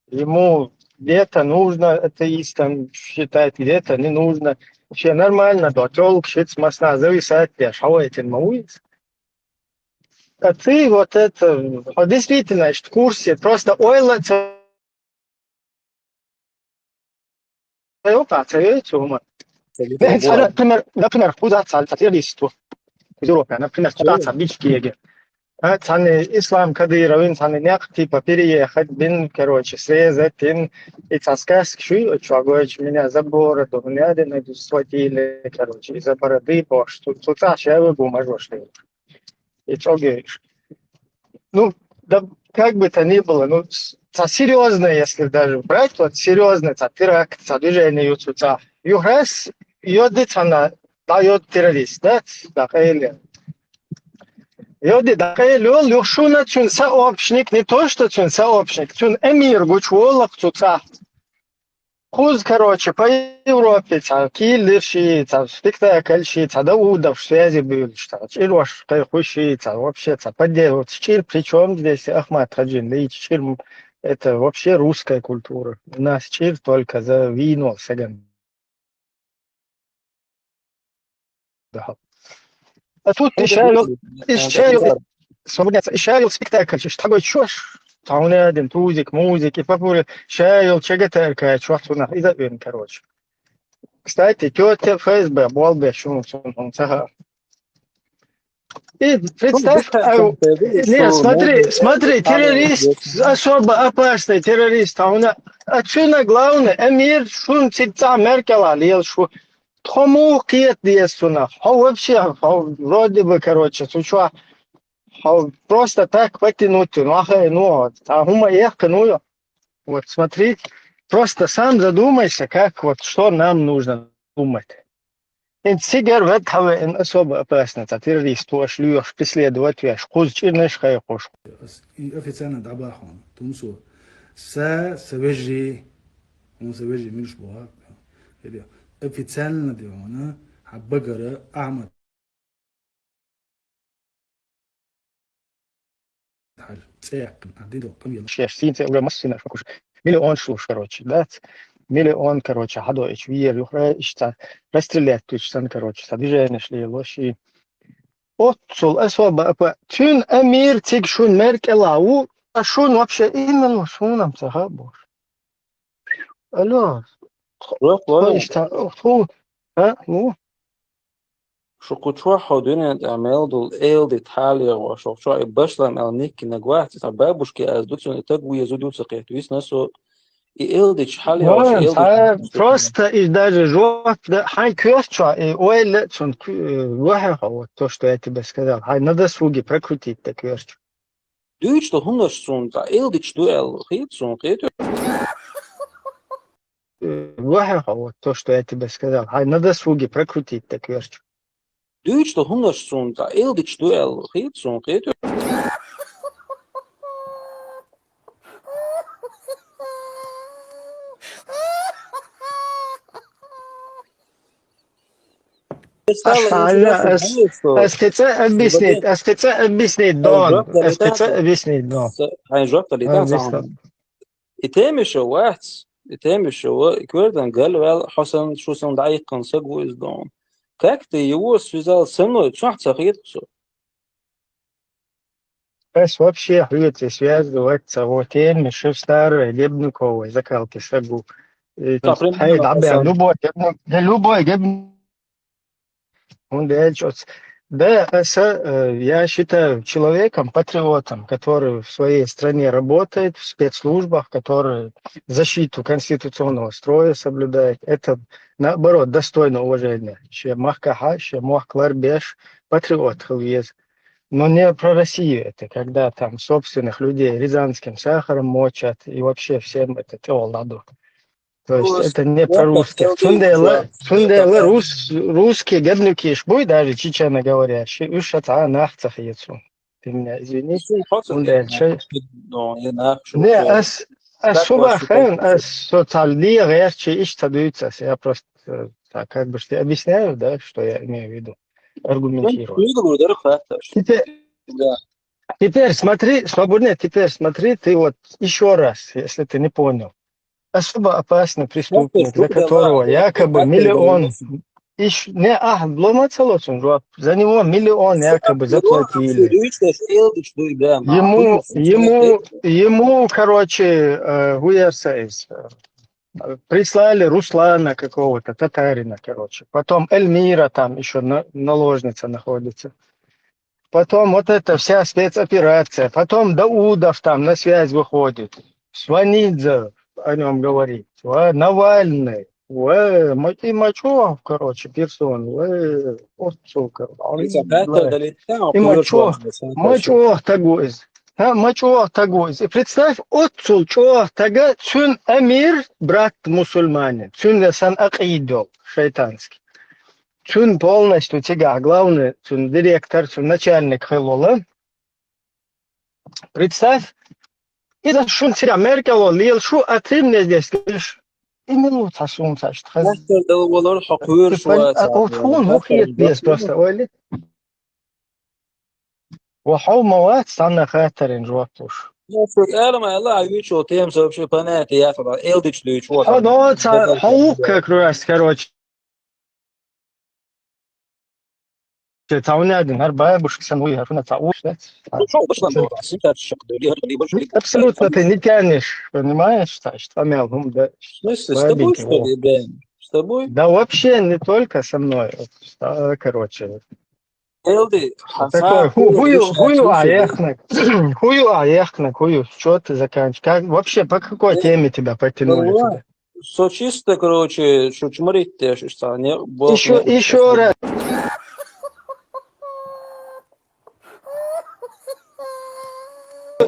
Ему где-то нужно атеистом считать, где-то не нужно. Вообще нормально, да, тёлк, щит, масна, зависает, я шавайтин мауис. А ты вот это, вот действительно, в курсе, просто ойла ца-, цаёка, цаёка, цума. Например, например, куда цаль, цаль, листу. Европе, например, куда цаль, бички еге. А, цаны ислам Кадыровин, цаны няк, типа, переехать, бин, короче, срезать, ин, и цаскас, кшуй, чуагоч, меня за бороду, меня, схватили, короче, из-за бороды, бо, что, что, цаша, я выгу, можешь, и чё говоришь? Ну, да, как бы то ни было, ну, с- ца серьезно, если даже брать, вот серьезно, ца теракт, ца движение юцуца. Юхрес, йоды цана, да, йод террорист, да, да, или. Йоды, да, или, он, юхшуна, цун сообщник, не то, что цун сообщник, цун эмир, гуч волок, цуца. Хуз, короче, по Европе, ца, килерши, ца, спектакльши, ца, Даудов, связи были, что, чир ваш, кайхуши, ца, вообще, ца, поддерживать, чир, при чем здесь Ахмат Хаджин, да и чир, это вообще русская культура. У нас чир только за вино, саган. Да. А тут ещё, ещё, свободняться, ещё спектакль, что такой, чё ж, там один тузик, музыки, попури, ещё чего-то, чё-то у нас, и забьём, короче. Кстати, тётя ФСБ, болбе, шум, шум, шум, сага. И представь, а, не, смотри, смотри, террорист, особо опасный террорист, а у нас, отсюда главный, эмир, шун, цикца, Меркела, лел, шу, тхому киет, лес, у нас, а вообще, а вроде бы, короче, сучва, а просто так потянуть, ну, ахай, ну, а хума ехка, ну, вот смотри, просто сам задумайся, как вот, что нам нужно думать. Ин цигар вед хаве, ин особо опасно, ца террорист, уж льёшь, преследовать вяш, куз чинеш хай куш. И официально дабахон, тумсу. Са, са вежи, он са вежи мирш буа. Или официально де она, хабагара, Ахмад. Хал, цеякн, один дол, там ел. Шеш, синце уже массина, шо куш. Миллион шлуш, короче, да? Миллион, короче, хадо ич виер, юхра, ишта, расстрелять, туч сан, короче, са движение шли, лоши. Отцул особо, апа, тюн эмир, циг шун Меркелау, а шун вообще именно шунам цаха, боже. Алло, Рох, хто ишта, хто, а, ну? Шуку чуахо дунен амел дул эл детали, шуку чуа и башлам эл никки нагвахти, та бабушки аз дуцун и так вуя зудуца кет, вис насо и эл деч хали, Вон, а, просто и даже жёг, да, хай кёрча, и ой, ле, цун, вахаха, вот то, что я тебе сказал, хай на досуге прокрутить, так кёрча. Дюйч то хунаш сун, та эл деч дуэл, хит сун, хит. Вахаха, вот то, что я тебе сказал, хай на досуге прокрутить, так кёрча. Дуьйцу хӀуманаш суна, цхьа элдича ду аьлла, хета суна, хета. Ас хьанна, ас, ас кхин цкъа объяснить, ас кхин цкъа объяснить дон, ас кхин цкъа объяснить дон. Хьайн жоп далийтан цхьа хӀума. И тема ещё вац, и тема ещё ва, и коьрдан галваьлла, хьо санна, шу санна дӀаиккхина саг ву иза дон. Как ты его связал со мной, цхьа ца хеташ со? Ас вообще хьоьца связывать ца во, тема ещё старая, Гебниковой закалки саг ву. И то есть, хьай дӀабаьнна, любой Гебни-, да любой Гебни-, ХӀунда аьлча оц-, да, аса, э, я считаю человеком, патриотом, который в своей стране работает, в спецслужбах, который защиту конституционного строя соблюдает. Это, наоборот, достойно уважения. Шен махкахьа, шен мохк ларбеш патриот хила веза. Но не про Россию это, когда там собственных людей рязанским сахаром мочат и вообще всем это тёл надо. То есть это не по-русски. Цундела, цундела рус-, русские гебнукиш буй, даже чеченоговорящие, уж это нах ца хецу. Ты меня извини. Цундела чай. Не, ас, ас шуба хан, ас социальные герчи иш ца дуйца. Я просто, э, так, как бы, что объясняю, да, что я имею в виду. Аргументирую. Теперь, теперь смотри, свободнее, теперь смотри, ты вот ещё раз, если ты не понял. Особо опасный преступник, за которого якобы миллион, ищ-, не, а, ломаться лоцун, жоп. За него миллион якобы заплатили. Ему, ему, ему, короче, э, гуерса из, э, прислали Руслана какого-то, татарина, короче. Потом Эльмира там ещё на-, наложница находится. Потом вот эта вся спецоперация. Потом Даудов там на связь выходит. Сванидзе о нём говорит. Ва, Навальный. Ва, ма-, и Мачуев, короче, персон. Ва, отцу, короче. И Мачуев, Мачуев тагу из. А, Мачуев тагу из. И представь, отцу Чуев тага, цун амир, брат мусульманин. Цун сан акъидо шайтанский. Цун полностью цигахь главный, цун директор, цун начальник хилла. Представь, иза шун цигахь Меркело лела шу, а ты мне здесь говоришь, и минут а сунца что хаз. Мастер дал валар хакур шуа. А вот он мухиет без просто, ойли. Ва хьо ма вац, цхьанна хаттаран жоп луш. Ну, что, Элма, Элла, а вичо, тем, что вообще понятие, я фала, элдич дуйч, вот. Хьо доца, хьо как раз, короче. Те цауна один, хар бабушка сан уй, хар фуна цау, да? Ну, что, обычно было, а сейчас шаг дули, хар либо же. Абсолютно ты не тянешь, понимаешь, что, что мел, ну, да. В смысле, с тобой, что ли, Бен? С тобой? Да вообще не только со мной. Вот, а, короче. Элди, такой, ху-, хую, хую, а яхнак. Хую, а яхнак, хую. Что ты заканчиваешь? Как, вообще, по какой теме тебя потянули туда? Со чисто, короче, что чморить ты, что не, ещё, ещё раз.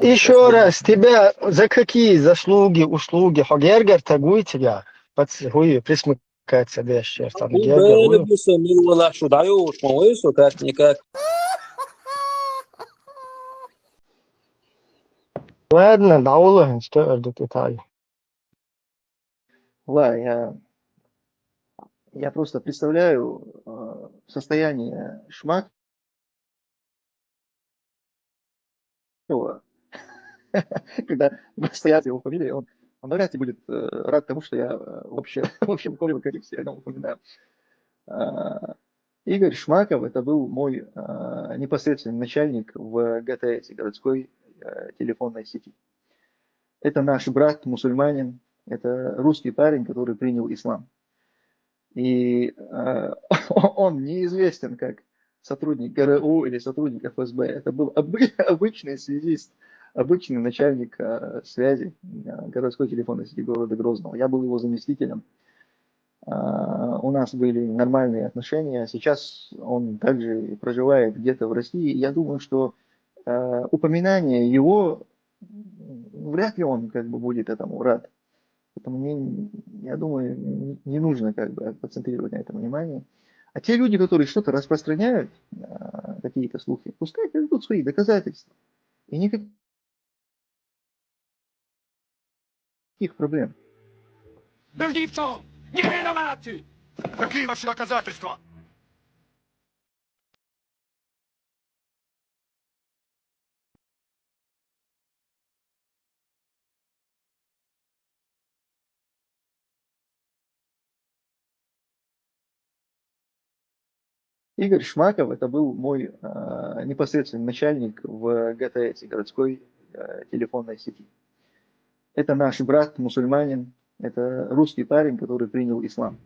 Ещё раз, тебя за какие заслуги, услуги, хагергар тагуй тебя? Подсугуй, присмыкайся, да, ещё там гергар. Ладно, да, улы, что ждут Италии. Ла, я, я просто представляю, э, состояние Шмакова, когда стоят его фамилии, он, он навряд ли будет, э, рад тому, что я, э, вообще, вообще Колева Карибский, я упоминаю. А, Игорь Шмаков, это был мой, а, непосредственный начальник в ГТС, городской, э, телефонной сети. Это наш брат, мусульманин, это русский парень, который принял ислам. И, э, он неизвестен как сотрудник ГРУ или сотрудник ФСБ. Это был обы-, обычный связист, обычный начальник, э, связи, э, городской телефонной сети города Грозного. Я был его заместителем. А, у нас были нормальные отношения. Сейчас он также проживает где-то в России. Я думаю, что, э, упоминание его, м, вряд ли он как бы будет этому рад. Поэтому мне, я думаю, н-, не нужно как бы концентрировать на этом внимание. А те люди, которые что-то распространяют, а, какие-то слухи, пускай приведут свои доказательства. И никаких проблем. Бердіться! Не виноваты! Какие ваши доказательства? Игорь Шмаков, это был мой э, непосредственный начальник в ГТС, городской э, телефонной сети. Это наш брат мусульманин, это русский парень, который принял ислам.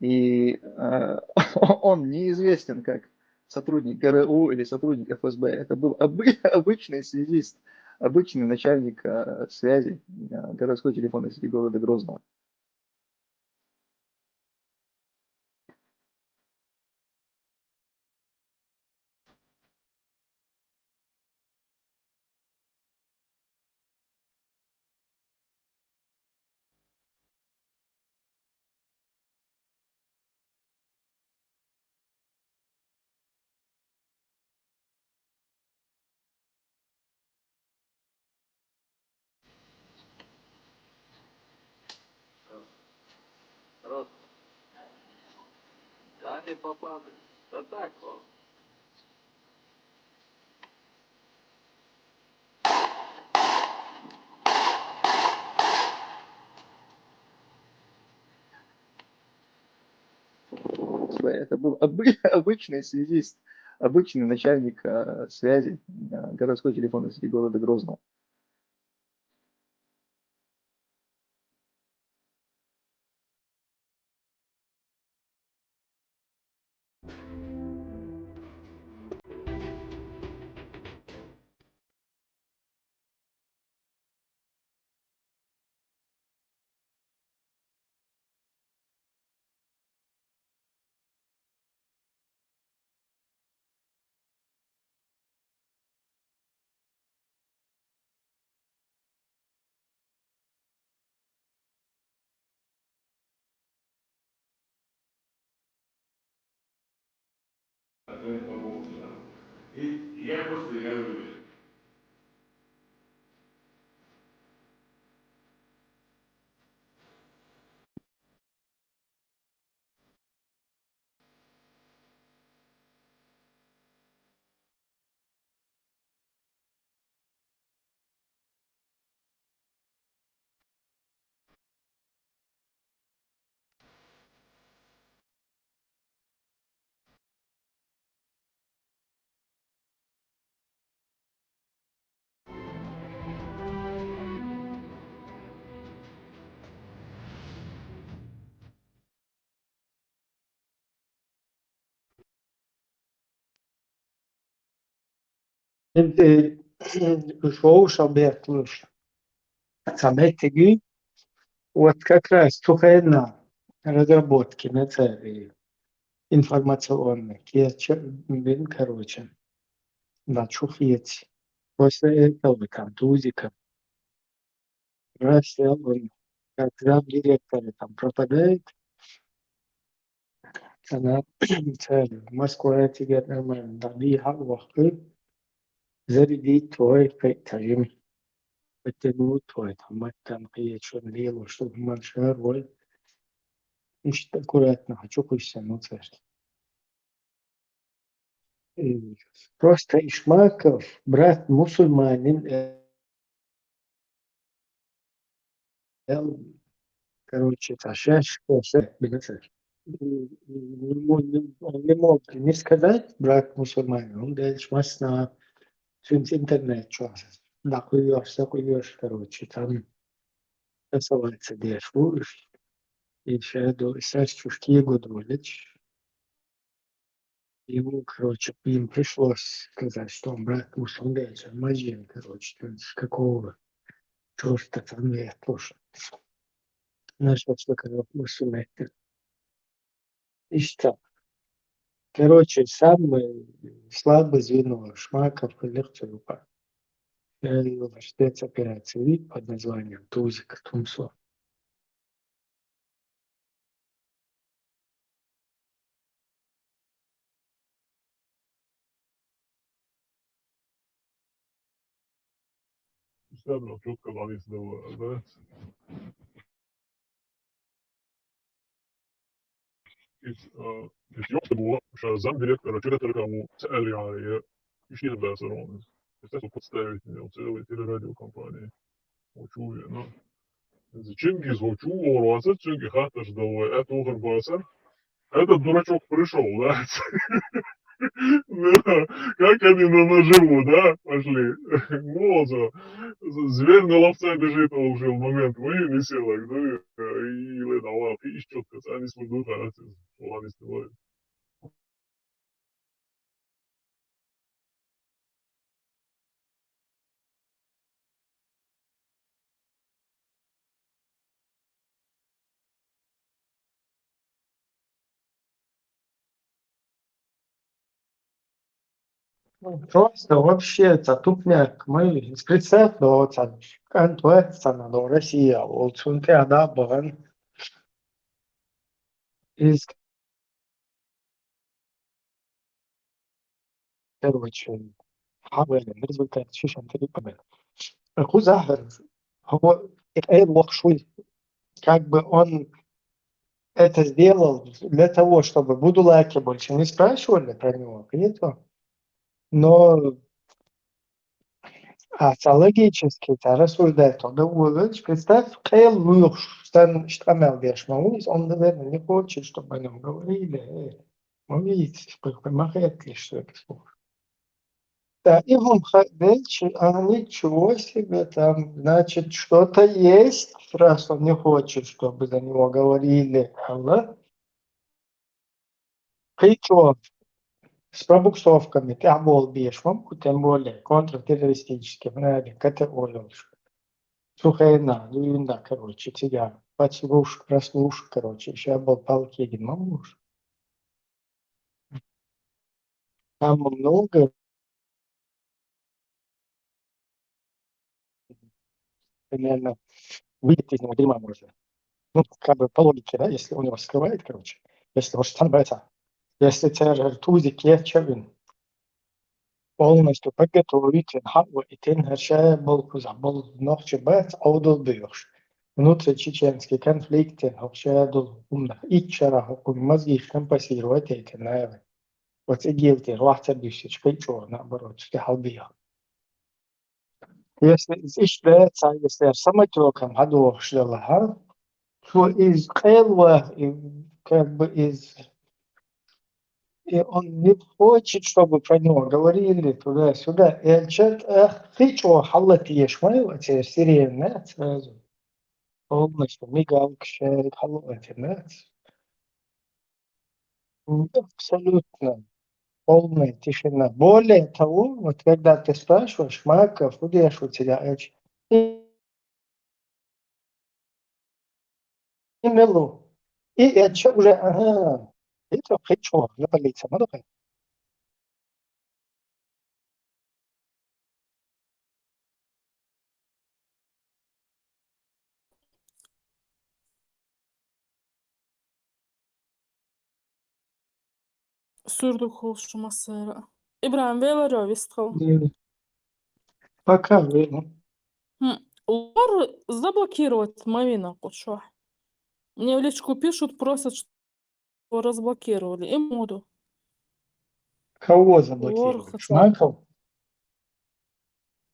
И э, он неизвестен как сотрудник ГРУ или сотрудник ФСБ. Это был обы- обычный связист, обычный начальник э, связи э, городской телефонной сети города Грозного. Это был обычный связист, обычный начальник э, связи э, городской телефонной сети города Грозного. Шоу шалбертлуш. Саметиги. Вот как раз тухайна разработки на цели информационной. Кече, блин, короче. Да, чухъет. После этого там тузика. Раз он как замдиректора там пропадает, она цель. Москва тебе нормально. Да, биха вахы. Зарядить твой кайтарим. Подтянуть твой там мать там киечон лило, чтобы маншер вой. Иште аккуратно, хочу пусть ну цель. Просто Ишмаков, брат мусульманин, короче, ташеш, он не мог не сказать, брат мусульманин, он дальше масна сюнс интернет чуас. Да, хуёш, да, хуёш, короче, там тасоваться деш, и шеду, и сейчас чушки году лечь. Ему, короче, им пришлось сказать, что он брат мусульманин, короче, с какого черта там я тоже. Нашел, что когда мусульманин. И что? Короче, самое слабое звено Шмаков коллекция руках. Я его ваш операции под названием Тузик Тумсо. всё равно чётко зависит, да. Из, э, из ёлки было, что замдиректора чура таркаму цаали, я ишин да сарон. Естественно, подставить мне целой телерадиокомпании. Учу я, ну. Чингиз учу, орваса, чунги хаташ давай, это ухар басар. Этот дурачок пришёл, да? Да, как они на наживу, да, пошли. Молодо. З-, зверь на ловца бежит, а уже в момент выявили силах, да, и ледовал, и чётко, они смогут, а, они снимают. Ну, просто вообще-то тупняк. Мы, представь, ну, вот там, контуэция надо, Россия, вот, смотри, она была из Короче, хьавелин результат шишан тӀе иккабелла. Кхузахьар, хӀо, и кӀел вахшуй. Как бы он это сделал для того, чтобы будулаки больше не спрашивали про него, понятно? Но а ца логически, ца рассуждать, то да, представь, кӀел вуйхуш, сан иштта къамел деш ма вуйс, он, наверное, не хочет, чтобы о нём говорили. Э, ма вийца, кхы, кхы ма хетталаш соьга слух. Да, и хӀума ха-, дальше, а, ничего себе, там, значит, что-то есть, раз он не хочет, чтобы за него говорили, алла. Кхычо с пробуксовками тӀехболабеш ма бу, тем более контртеррористический, вроде К Т О йолуш. Цу хенахь дуьйна, короче, цига подслушка, прослушка, короче, ша болу палкегина ма бу уьш. Там много примерно выйти из него дерьма можно. Ну, как бы по логике, да, если он его скрывает, короче, если он становится, если церер тузик ечевин, полностью подготовить, хьаъа итин, хӀара ша болу кхузахь болу нохчий бац, Ӏовдал доьхуш. Внутричеченский конфликт, хӀокху ша долу хӀуманах итт шарахь хӀокху мозгий компенсировать итина. Вот ЦӀигилтера вахь ца дуьссича, кхин а чӀогӀа наоборот, цу тӀе хьалабехьа. Если иза иштта дац, если самотёком хьадохуш делахь, цо иза къелва, и, как бы, иза, и он не хочет, чтобы про него говорили туда-сюда, элча, ах, кхин а чӀогӀа хьалатеша ма ю, оцеран сирена сразу. Полностью мигалка шериг хьалаотина. Абсолютно полная тишина. Более того, вот когда ты спрашиваешь, Марков, куда я шутил, я говорю, и мелу. И это уже, ага, это хичо, на полиция, ма духай. Суьрлуг хуьлуш шу массара. ИбрахӀим, веларо вистхила? Пока вела. Хм, лор заблокировать ма вина кху чохь. Мне в личку пишут, просят, что разблокировали. И муду. Кого заблокировали? Лор хаса. Шмаков?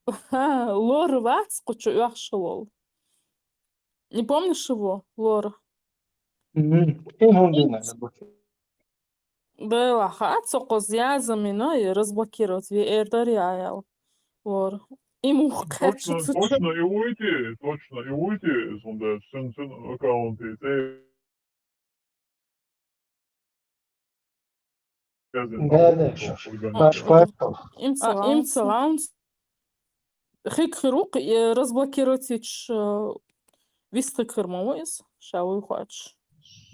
Ха, лор вац кху чу оьхуш волу. Не помнишь его, лор? Мгм. И хӀун дина заблокировали? Дела хаьа, со кхуза яза мина, и разблокировать веар дара я аьлла. Лор. И муха кхаьчча цу чу. Точно, точно, и вуйти, точно, и вуйти, иза хӀунда, цуьнан, цуьнан аккаунте тӀе. Да, да, шуш. Им ца лаунц. Хик хир ву, э, разблокировать йича, э, вист хир ма ву иза, ша вуй хоьттуш.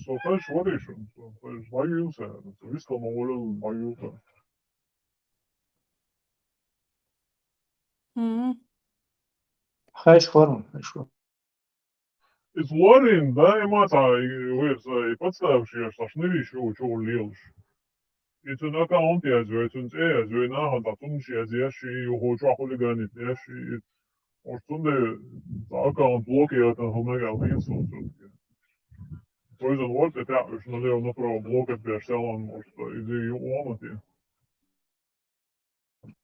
Со хаш вари шун, со хаш ваюлса, вист ма волу ваюлса. Хм. Хаш вару, хаш вару. Иза лорин, да, и ма цхьа, и вай, и подставший еш, аш нериш ю, чугӀур лелаш. И цуьнан аккаунт язйо, и цуьнан цӀе язйо, и нахана тӀе цунна язъеш, и юхо чохь хулиганит еш, и Может, цундела аккаунт блокировать хӀама мегаш лийсо все-таки. Поизан вот это уж налево-направо блокать беш салон, может, иди и он эти.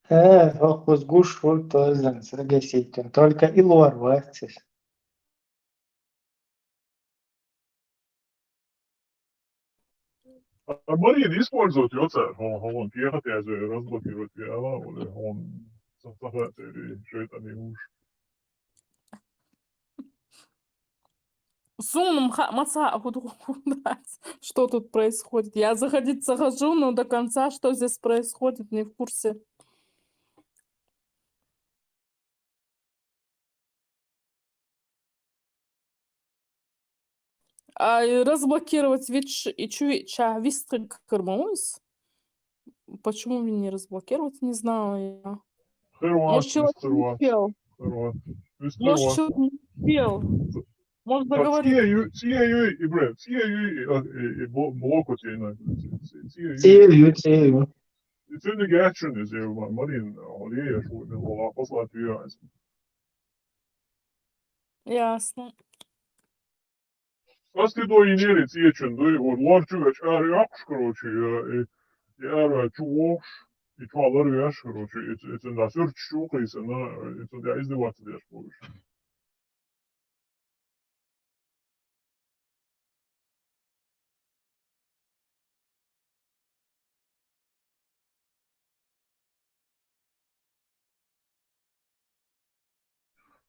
Э, охуз гуш фул тоизан сагаситун. Только и лор вацис. А Марин использовать йоца, он, он, ехать я же разблокировать, я, она, он, сахатери, что это не уж. Сунум ха маца худу. Что тут происходит? Я заходить захожу, но до конца, что здесь происходит, не в курсе. А, и разблокировать ведь и чу ча вистрик кырмоз. Почему мне не разблокировать, не знаю я. Херват, Может, человек не Херват, успел. Херват. Может, человек не успел. Может, заговорить. Сиею, сиею, и бред, сиею, и, и, и блоку тейна. Сиею. Сею, сею. И цены гачун из Марин, он ей, я шутный, он послать ее. Ясно. Ас ты до инерит ечен, да, и вот лорчу гач арякш, короче, и арячу вокш, и чуалар яш, короче, и цен да сюрчу кайсана, и цен да издеваться деш будешь.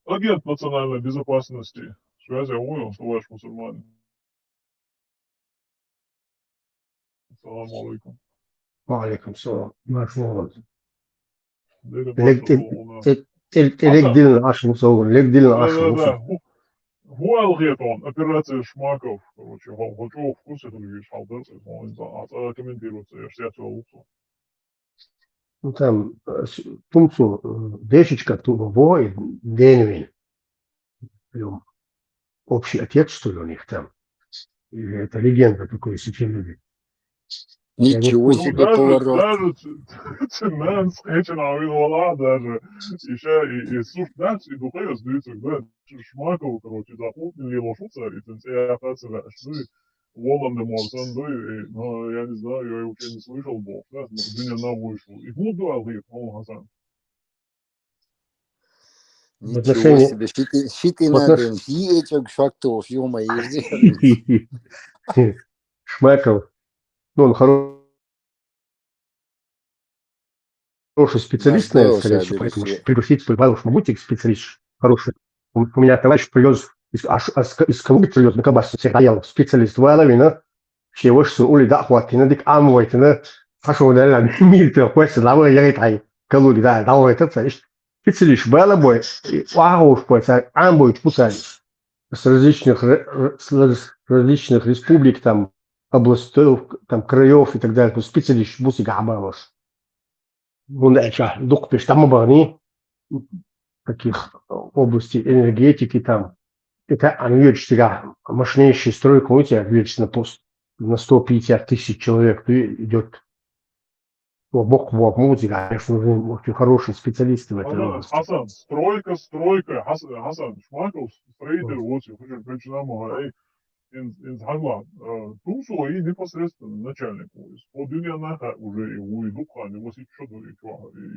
Агент национальной безопасности. Связи Ойл, товарищ мусульманин. Салам алейкум. Ва алейкум салам. Марш болуңуз. Деди Лек башы дил- болуна. Тек тек дилин ашмыс огун, лек дилин Да, да, ашмыс. да. Ху- Хуал гетон, операция Шмаков, короче, хо- хочу в курсе другие шалдер, он за а комментироваться, я все это лучше. Ну там э, с- тумсу э, дешечка ту во и денвин. Прям общий отец, что ли, у них там. Или это легенда такой сочинили. Ничего Ну, себе даже, поворот. даже ц- цена скетчен авил вала даже. Еще и, и слушай, да, и духе сдаются, да, Шмаков, короче, запутали его шуца, и цен я оказывается, да, что и Волан де Морсан, да, и, ну, я не знаю, я его вообще не слышал, бог, да, ну, меня на вышел. И буду алгит, о, Хасан. Ничего отношении- себе, щиты, щиты в надо, отнош- им, и этих шактов, ё-моё. Шмаков. Ну, он хоро- хороший специалист, Да, наверное, да, скорее да, всего, да, поэтому да. Пригласить свой Валуш Мамутик специалист хороший. У у меня товарищ привез из, аж, аж из Калуги привез на Кабасе всех доел специалист Валовина. Все вышли, ули да хватина, дик ам войтина. Пошел, да, мир ты, хочешь, давай, я говорит, ай, Калуги, да, давай, это, знаешь, специалист Валовой, а уж, ам будет, пускай. С различных, р- р- с раз- различных республик, там, областей, там, краев и так далее, специалист Буси Габалош. Он это, дух пеш, там оборни, таких областей энергетики, там. Это они всегда мощнейшая стройка, у тебя вечно пост на сто пятьдесят тысяч человек идет. Бок в бок музыка, конечно, нужны очень хорошие специалисты в этой Хасан, области. Хасан, стройка, стройка, Хасан, Хасан, Шмаков, строитель, вот, я хочу причина мага, эй, ин, ин хагла, э, тумсу и непосредственно начальник, то есть, по дунья наха уже и уй духани, вот и чё, и чё, и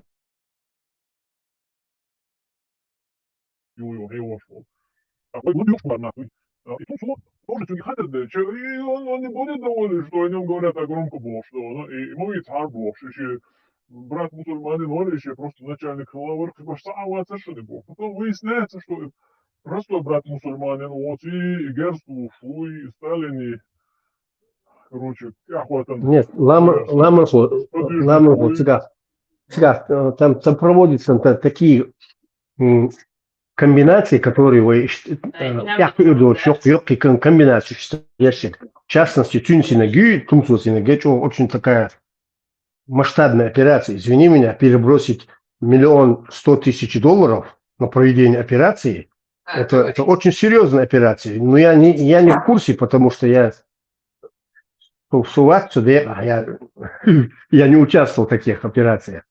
и уй, и уй, и уй. А вот, ну, нахуй. А, и тумсу, тоже чё, не хотят, да, чё, и он, он не будет доволен, что о нём говорят так громко было, что, ну, и, и мы ведь hard work, ещё брат мусульманин, он ещё просто начальник главы, как бы, сам совершенно был. Потом выясняется, что простой брат мусульманин, вот, и, и Герсу, и Сталин, и, короче, охота. Нет, лама, лама, хо- лама, хо- цыган. Цыган, э, там, там проводятся та- такие м, комбинации, которые вы, э, як идут, ёк, ёк, и ком- комбинации, что я считаю. В частности, Тюнсина Гю, Тумсусина Гю, очень такая масштабная операция, извини меня, перебросить миллион сто тысяч долларов на проведение операции, это, это очень серьезная операция. Но я не, я не в курсе, потому что я всуват сюда, а я, я не участвовал в таких операциях.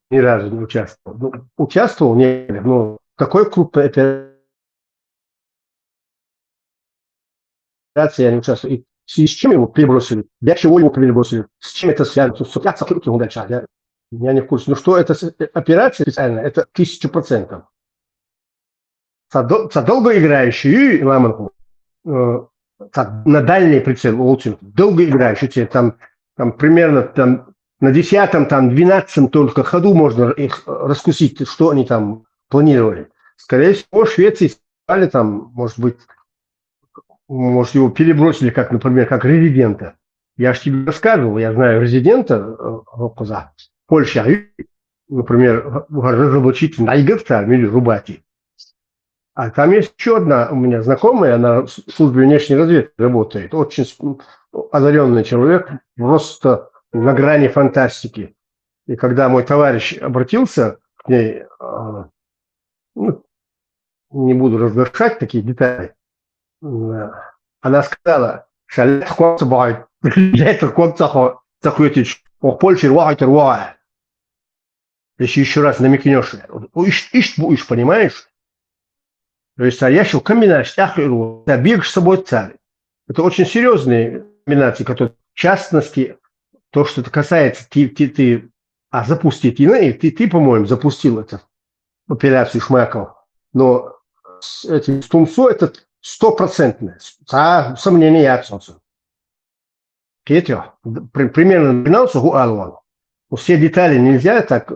Ни разу не участвовал. Ну, участвовал, нет, но такой крупной операции я не участвовал. И в связи с чем его перебросили? Для чего его перебросили? С чем это связано? Что я дальше, я, я не в курсе. Ну что это с- э, операция специальная? Это тысяча процентов. Са дол- са долгоиграющий, ламанку. Э, так, на дальний прицел, очень долгоиграющий, те там, там примерно там на десятом, там двенадцатом только ходу можно их раскусить, что они там планировали. Скорее всего, Швеции сказали там, может быть, может, его перебросили, как, например, как резидента. Я же тебе рассказывал, я знаю резидента э, Куза, Польша, например, разоблачить Найгерта или Рубати. А там есть еще одна у меня знакомая, она в службе внешней разведки работает, очень одаренный человек, просто на грани фантастики. И когда мой товарищ обратился к ней, а, ну, не буду разглашать такие детали, м, она сказала, шалят хватит бай, шалят хватит сахо, сахветич, ох, Польша, вахай, вахай. Если еще раз намекнешь, ишт, ишт, будешь, понимаешь? То есть, а я шел комбинаш, я говорю, да, бегаешь с собой царь. Это очень серьезные комбинации, которые, в частности, то, что это касается, ты, ты, ты, а запустить, и, ну, и ты, ты, по-моему, запустил эту операцию Шмаков. Но с этим с Тумсо это стопроцентное. А сомнения я отсутствую. Кете, при- примерно двенадцать гу алван. Но все детали нельзя так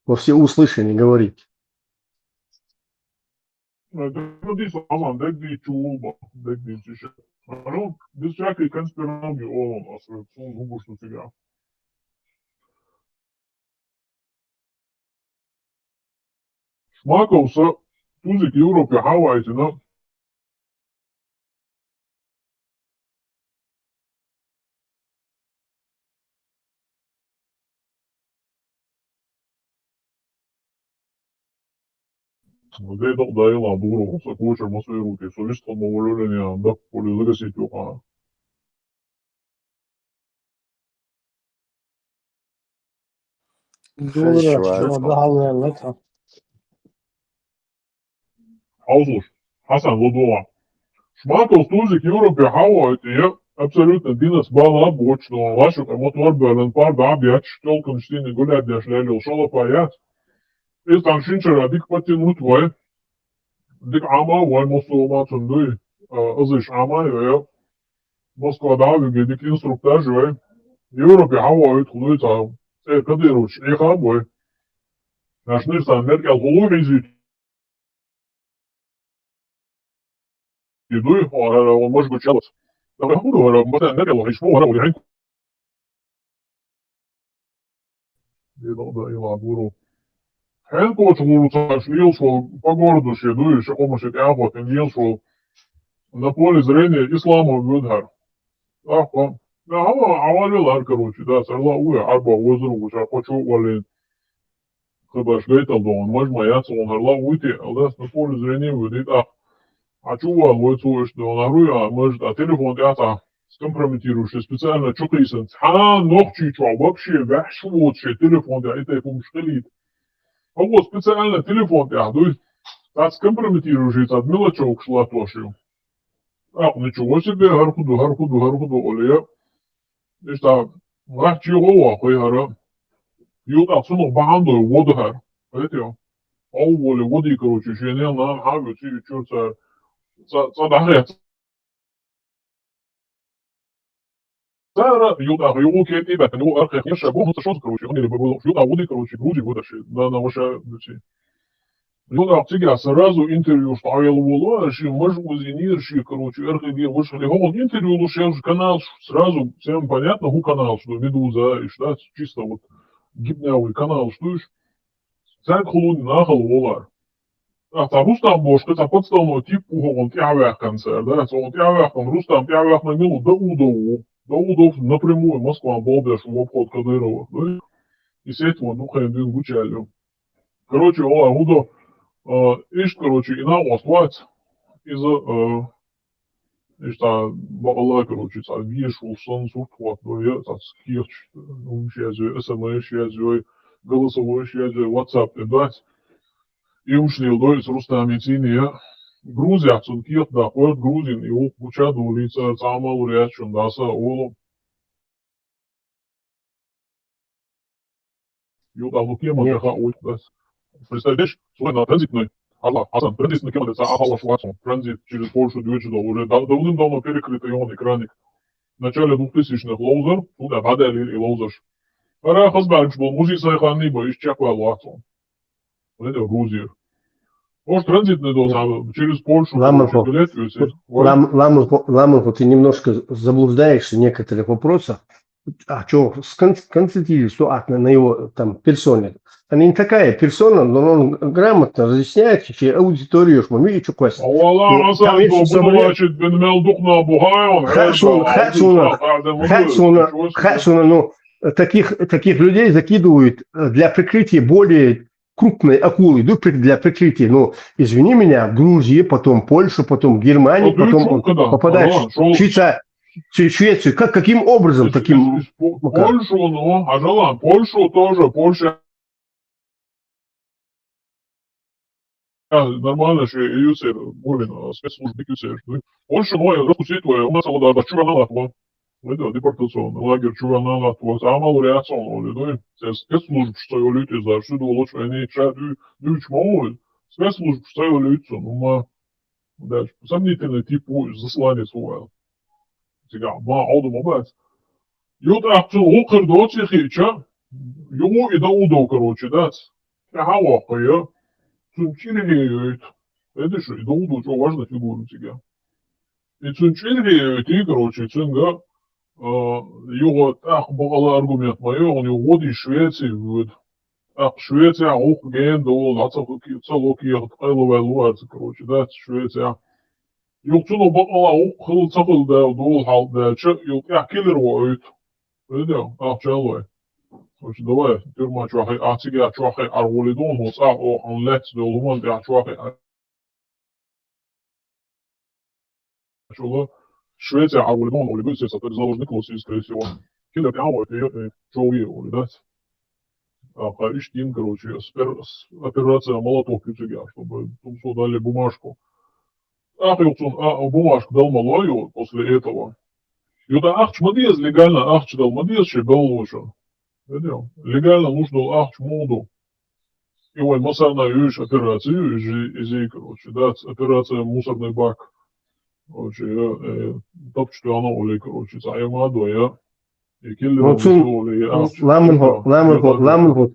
во все услышания говорить. Ну, это смотри, Славан, дай где чулба, дай где чеша. Ну, без всякой конспирологии, о, а с- с- ну, что тебя. Шмаков са тузик Европе хаваайте, но Дедо дайла дуру, са куча масверути, со вистхо мовлюлени анда, полюзага сетюха. Дура, Хашва. Шмаков. Аузуш, Хасан, лудула. Шмаков тузик Европе хаваайте, я абсолютно динас бала бочно, вашу кому твар бэлэн пар да бяч, толком штины гуляд дяш лялил шалапаят. Из там шинчера дик потянуть вай. Дик ама вай мусулман цундуй, азыш ама я. Москва да виге дик инструктаж вай. Европе хаваайте хулуй там. Э, Кадырович, и хавай. Наш нир сан меркел хулуй изит. Идуй, ора, может быть, чалос. Давай худу, ора, может, меркел, ишмо, ора, ора, Ила, да, ила, гуру. Хэнкоч гуру цаш лил шо по городу ше, дуй, ше, ома ше, тяхот, лил шо. На поле зрения ислама выдхар. Ахо. Да, ава, ава лил ар, короче, да, сарла уя, арба, озру, уша, хочу, валин. Хыбаш гайтал дон, маж ма яц, он харла уйти, алдас на поле зрения выдит, а. А чува, лой цу эш дон, а руй, а, может, а телефон тяхта скомпрометируешь, специально чукисан. Ха, нохчи чува, вообще, вяхш вот, ше, телефон тяхта, это пум шкалит. А вот специально телефон тяхта, дуй, так скомпрометируешь, так мелочок шла тоже. Ах, ничего себе, гар худу, гар худу, гар худу, оле. Ишта, гар чего, хуй гара. Ю так суну бахандо, воду гар. Понимаете? Ау, воле, воды, короче, жене, на, а, вот, и чё, ца, ца, ца, да, гар. Ца, ра, ю так, ю, ке, и бат, ну, архе, я ша, бог, ца, шо, короче, он или бы был, ю так, воды, короче, груди, вода, ши, да, на, ваша, ну, чи. Ну да, цига сразу интервью ставил воло, ши маж узинир, ши, короче, РХГ вышли. Он интервью лучше канал сразу, всем понятно, ху канал, что Медуза, и что чисто вот гибнявый канал, что ж. Царь хулун нахал волар. А та Рустам Бошка, та подставной тип, у он тявя концерт, да, он тявя, он Рустам тявя на милу, да удову. Да удов напрямую Москва болбяш в обход Кадырова. Ну, и с этого, ну, хай дын гучалю. Короче, о, Рудо, э, ишт, короче, и на ослать из, э, ишт, а, бала, короче, ца, веш, улсан, сурт, вот, ну, я, ца, скирч, ну, связью, СМС, связью, голосовой связью, WhatsApp, да. Юмшнил дойс Рустамецин я. Грузия цун кият да, хорд грузин, и ух гуча долица, цамал урячун даса оло. Юг а лукема Нет. Гаха уйт дас. Представляешь, свой на транзитной. Алла, Асан, транзитный кем это, а Алла Шварцман. Транзит через Польшу движется уже дав- давным-давно перекрытый он экраник. В начале двухтысячных лоузер, туда бадали и лоузерш. Пора хазбармш был, мужик сайханный бой, из Чаква Луацман. Это Грузия. Может, транзитный дом, а через Польшу, Ламан короче, билет везет. Лам, ламан, ламан, ты немножко заблуждаешься в некоторых вопросах. А что, сконцентрировались, что а, на, на его там персоне? Она не такая персона, но он грамотно разъясняет, что аудиторию, что мы и что квас. А вала Ну, асан там есть до особо- будулачит бен мел духна бухайон. Хасуна, хасуна, хасуна, хасуна, ну, таких, таких людей закидывают э, для прикрытия более крупной акулы, ну, при- для прикрытия, ну, извини меня, Грузия, потом Польша, потом Германия, потом он попадает в Швейца- Шве- Швецию. Как, каким образом таким? Макар? Польшу, ну, а жалан, Польшу тоже, Польша. А, нормально, что и юсер, Гурвин, а, спецслужбы юсер. Ну, Польша, ну, я раскусить твоя, у нас вот даже чура надо, вот. Это депортационный лагерь, чура надо, вот. А мало реакция, он, ну, это спецслужбы, что его люди за, что его лучше, они сейчас дю- дючь маму, спецслужбы, что его люди, ну, ма, дальше. Сомнительный тип, ой, засланец, ой. Сега, ма, ауду, ма, бац. Ют ахцу, укыр доци хича, югу и да удо, короче, дац. Тяха вахая, цун чиргеют. Это что, и да удо, что важно фигуру тебя. И цун чиргеют, и, короче, цунга, а, юга тах багала аргумент маю, он югу ди Швеции вуд. Ах, Швеция ух ген дол, а цалоки, цалоки яхт кайло валу арц, короче, да, Швеция. Юг цуно багала ух хыл цахыл да дол хал да, ча, юг я киллер воют. Видео, ах, чалой. Короче, давай, тюрьма чуахай, а цига чуахай, аргули дон, хос, а, о, он лец дол, уман, я чуахай, а. Шула Швеция а улибон, улибон, все, это заложник лоси, скорее всего. Киллер прямо, это, это, что вы, улибать. А, Хариш Дин, короче, спер- с- операция молоток ютюга, чтобы там что дали бумажку. Ах, юксун, а, бумажку дал малую после этого. Юда ахч мадиез легально, ахч дал мадиез, че дал лучше. Видел? Легально нужно ахч моду. И вай масана юж операцию, изи, изи, короче, да, операция мусорный бак. Короче, э, э, топчет оно, оли, короче, цаема доя. И киллер Ну, цун- оли, а, Ламын хо, ламын хо, ламын хо,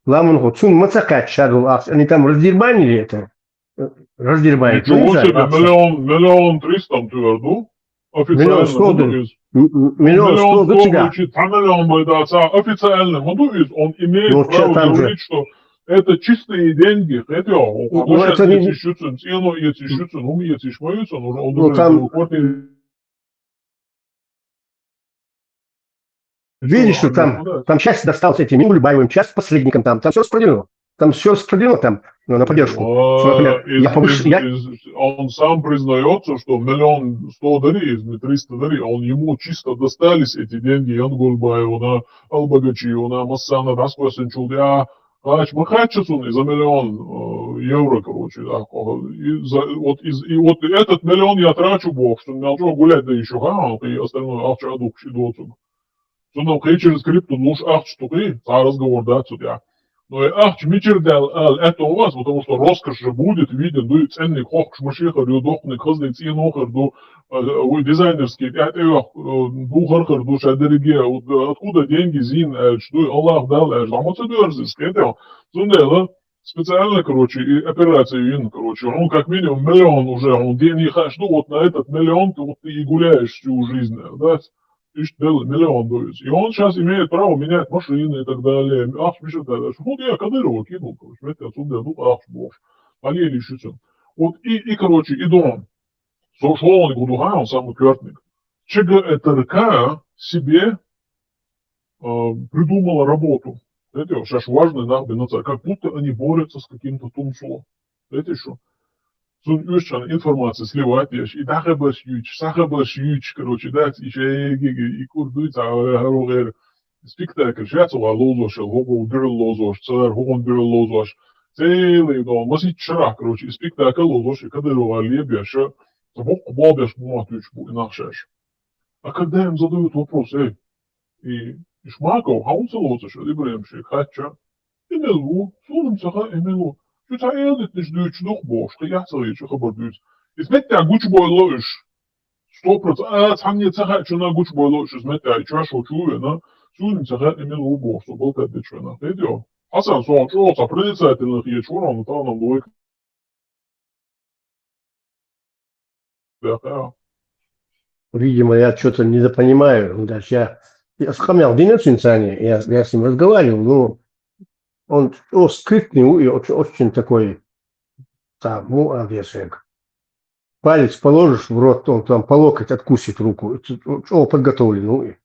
ламын хо. Цун мацакат шадул ахс. Они там раздербанили это. Э, Раздербанили. Ничего Ну, себе, а, миллион, миллион триста там тверду. Официально. Миллион сто, ну, да. Из- М- м- Миллион сто, да, тебя. Миллион сто, миллион байда, ца, официально, ну, то есть он имеет Ну, право чё там же? Говорить, что это чистые деньги. Это, Ну, это не- Ещё цен, цену, если ещё цен, ну, если ещё моются, он уже, он Ну, уже там- в квартире. Видишь, что Ну, там, ну, да. Там часть досталась этим Улибаевым, часть посредникам там, там все распределено. Там все распределено там, ну, на поддержку. А, Что, например, из- я повыш- из- я- из- он сам признается, что миллион сто дари, из триста дари, он ему чисто достались эти деньги, Янгульбаеву, на Албагачиеву, на Массана, да, сквозь Чулдя, Хач, мы хачу сун за миллион э, евро, короче, да, ко- и, за, вот, из, и вот этот миллион я трачу, бог, что мне что гулять, да еще, ха, и остальное, ахча, дух, щи, доцуг. Сунам хай через крипту, луш ахч, туки, а разговор, да, судья. Но и ахч, мичер дал, ал, это у вас, потому что роскошь же будет, виден, дует ценник, хохш, машиха, рюдохник, хозник, цинохар, ду, э, э, дизайнерский, это, э, духар, хар, душа, дерге, вот, э, откуда деньги, зин, э, что, Аллах дал, э, что, а мы это дверзис, это, сунда, да, специально, короче, и операция, ин, короче, он как минимум миллион уже, он деньги хаш, ну, вот на этот миллион ты, вот ты и гуляешь всю жизнь, да, ишт бел миллион, то есть. И он сейчас имеет право менять машины и так далее. Ахш, Миша, так дальше. Ну, я Кадырова кинул, короче, это отсюда, ну, ахш, бог. Полили ещё всё. Вот и, и, короче, и дом. Со школы буду, ха, он самый квертник. Ч Г Т Р К себе э, придумала работу. Знаете, вот сейчас важно, да, как будто они борются с каким-то тумсо. Знаете что? Сун ещё информация сливать, я и дахабаш юч, сахабаш юч, короче, да, и чай, и курдуй, а, спектакль, сейчас у лозош, лого, бир лозош, цар, хогон бир лозош. целый дом, масийтта шарахь, короче, и спектакль лозуш, и Кадырова лебеш, ца боккха болх беш бу мотт уьйцуш бу и нах шаьш. А когда им задают вопрос, эй, и Ишмаков, хьан ву ца лоцуш, Ибрахим шега хаьттича, и мел ву, суна ца хаьа, и мел ву. Цу цхьа элдитнаш дуьйцуш дукха бохуш, кхин яхь ца хилча хабар дуьйцу. Иза меттехь гучубойла уьш. Сто процентов, а, цхьанне ца хаьа, чунна гучубойла уьш, иза меттехь, и чоьш волчу ву вена, суна ца хаьа, и мел ву бохуш, со балкат дечу вена. Хетио? Хьасан, со чӀогӀа цхьа проницательный хеташ вара, но тахана вуй. Да, да. Видимо, я что-то недопонимаю. Значит, я, я с Камил Динецин Сани, я, я с ним разговаривал, но он о, скрытный и очень, очень такой, там, ну, а, вешает. Палец положишь в рот, он там по локоть откусит руку. Это, о, подготовленный.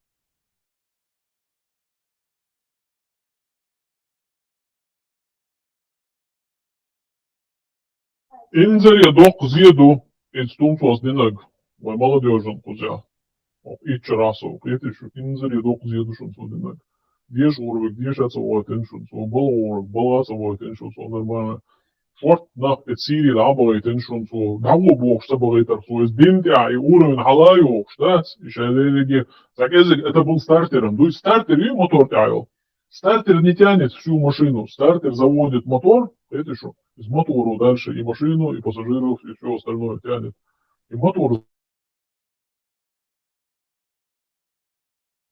Инзаре доккха зе ду, иза тумсос динарг, вай молодёжан кхуза. Итт шарахь со кхеташ ю, инзаре доккха зе ду шуна цо динарг. Деша гӀурвиг деша ца вахийтина шуна цо, бала гӀурвиг бала ца вахийтина шуна цо, нормально. Шорта нах тӀе Сири дӀа а бахийтина шуна цо, дӀагӀо бохуш ца бахийтар цо, иза дин тӀехь, и уровень хьала а йохуш, дац, и шайн лелиге, цхьа кӀезиг, это был стартер, дуй, стартер ю мотор тӀехь йолу. Стартер не тянет всю машину. Стартер заводит мотор, это что? Из мотора дальше и машину, и пассажиров, и все остальное тянет. И мотор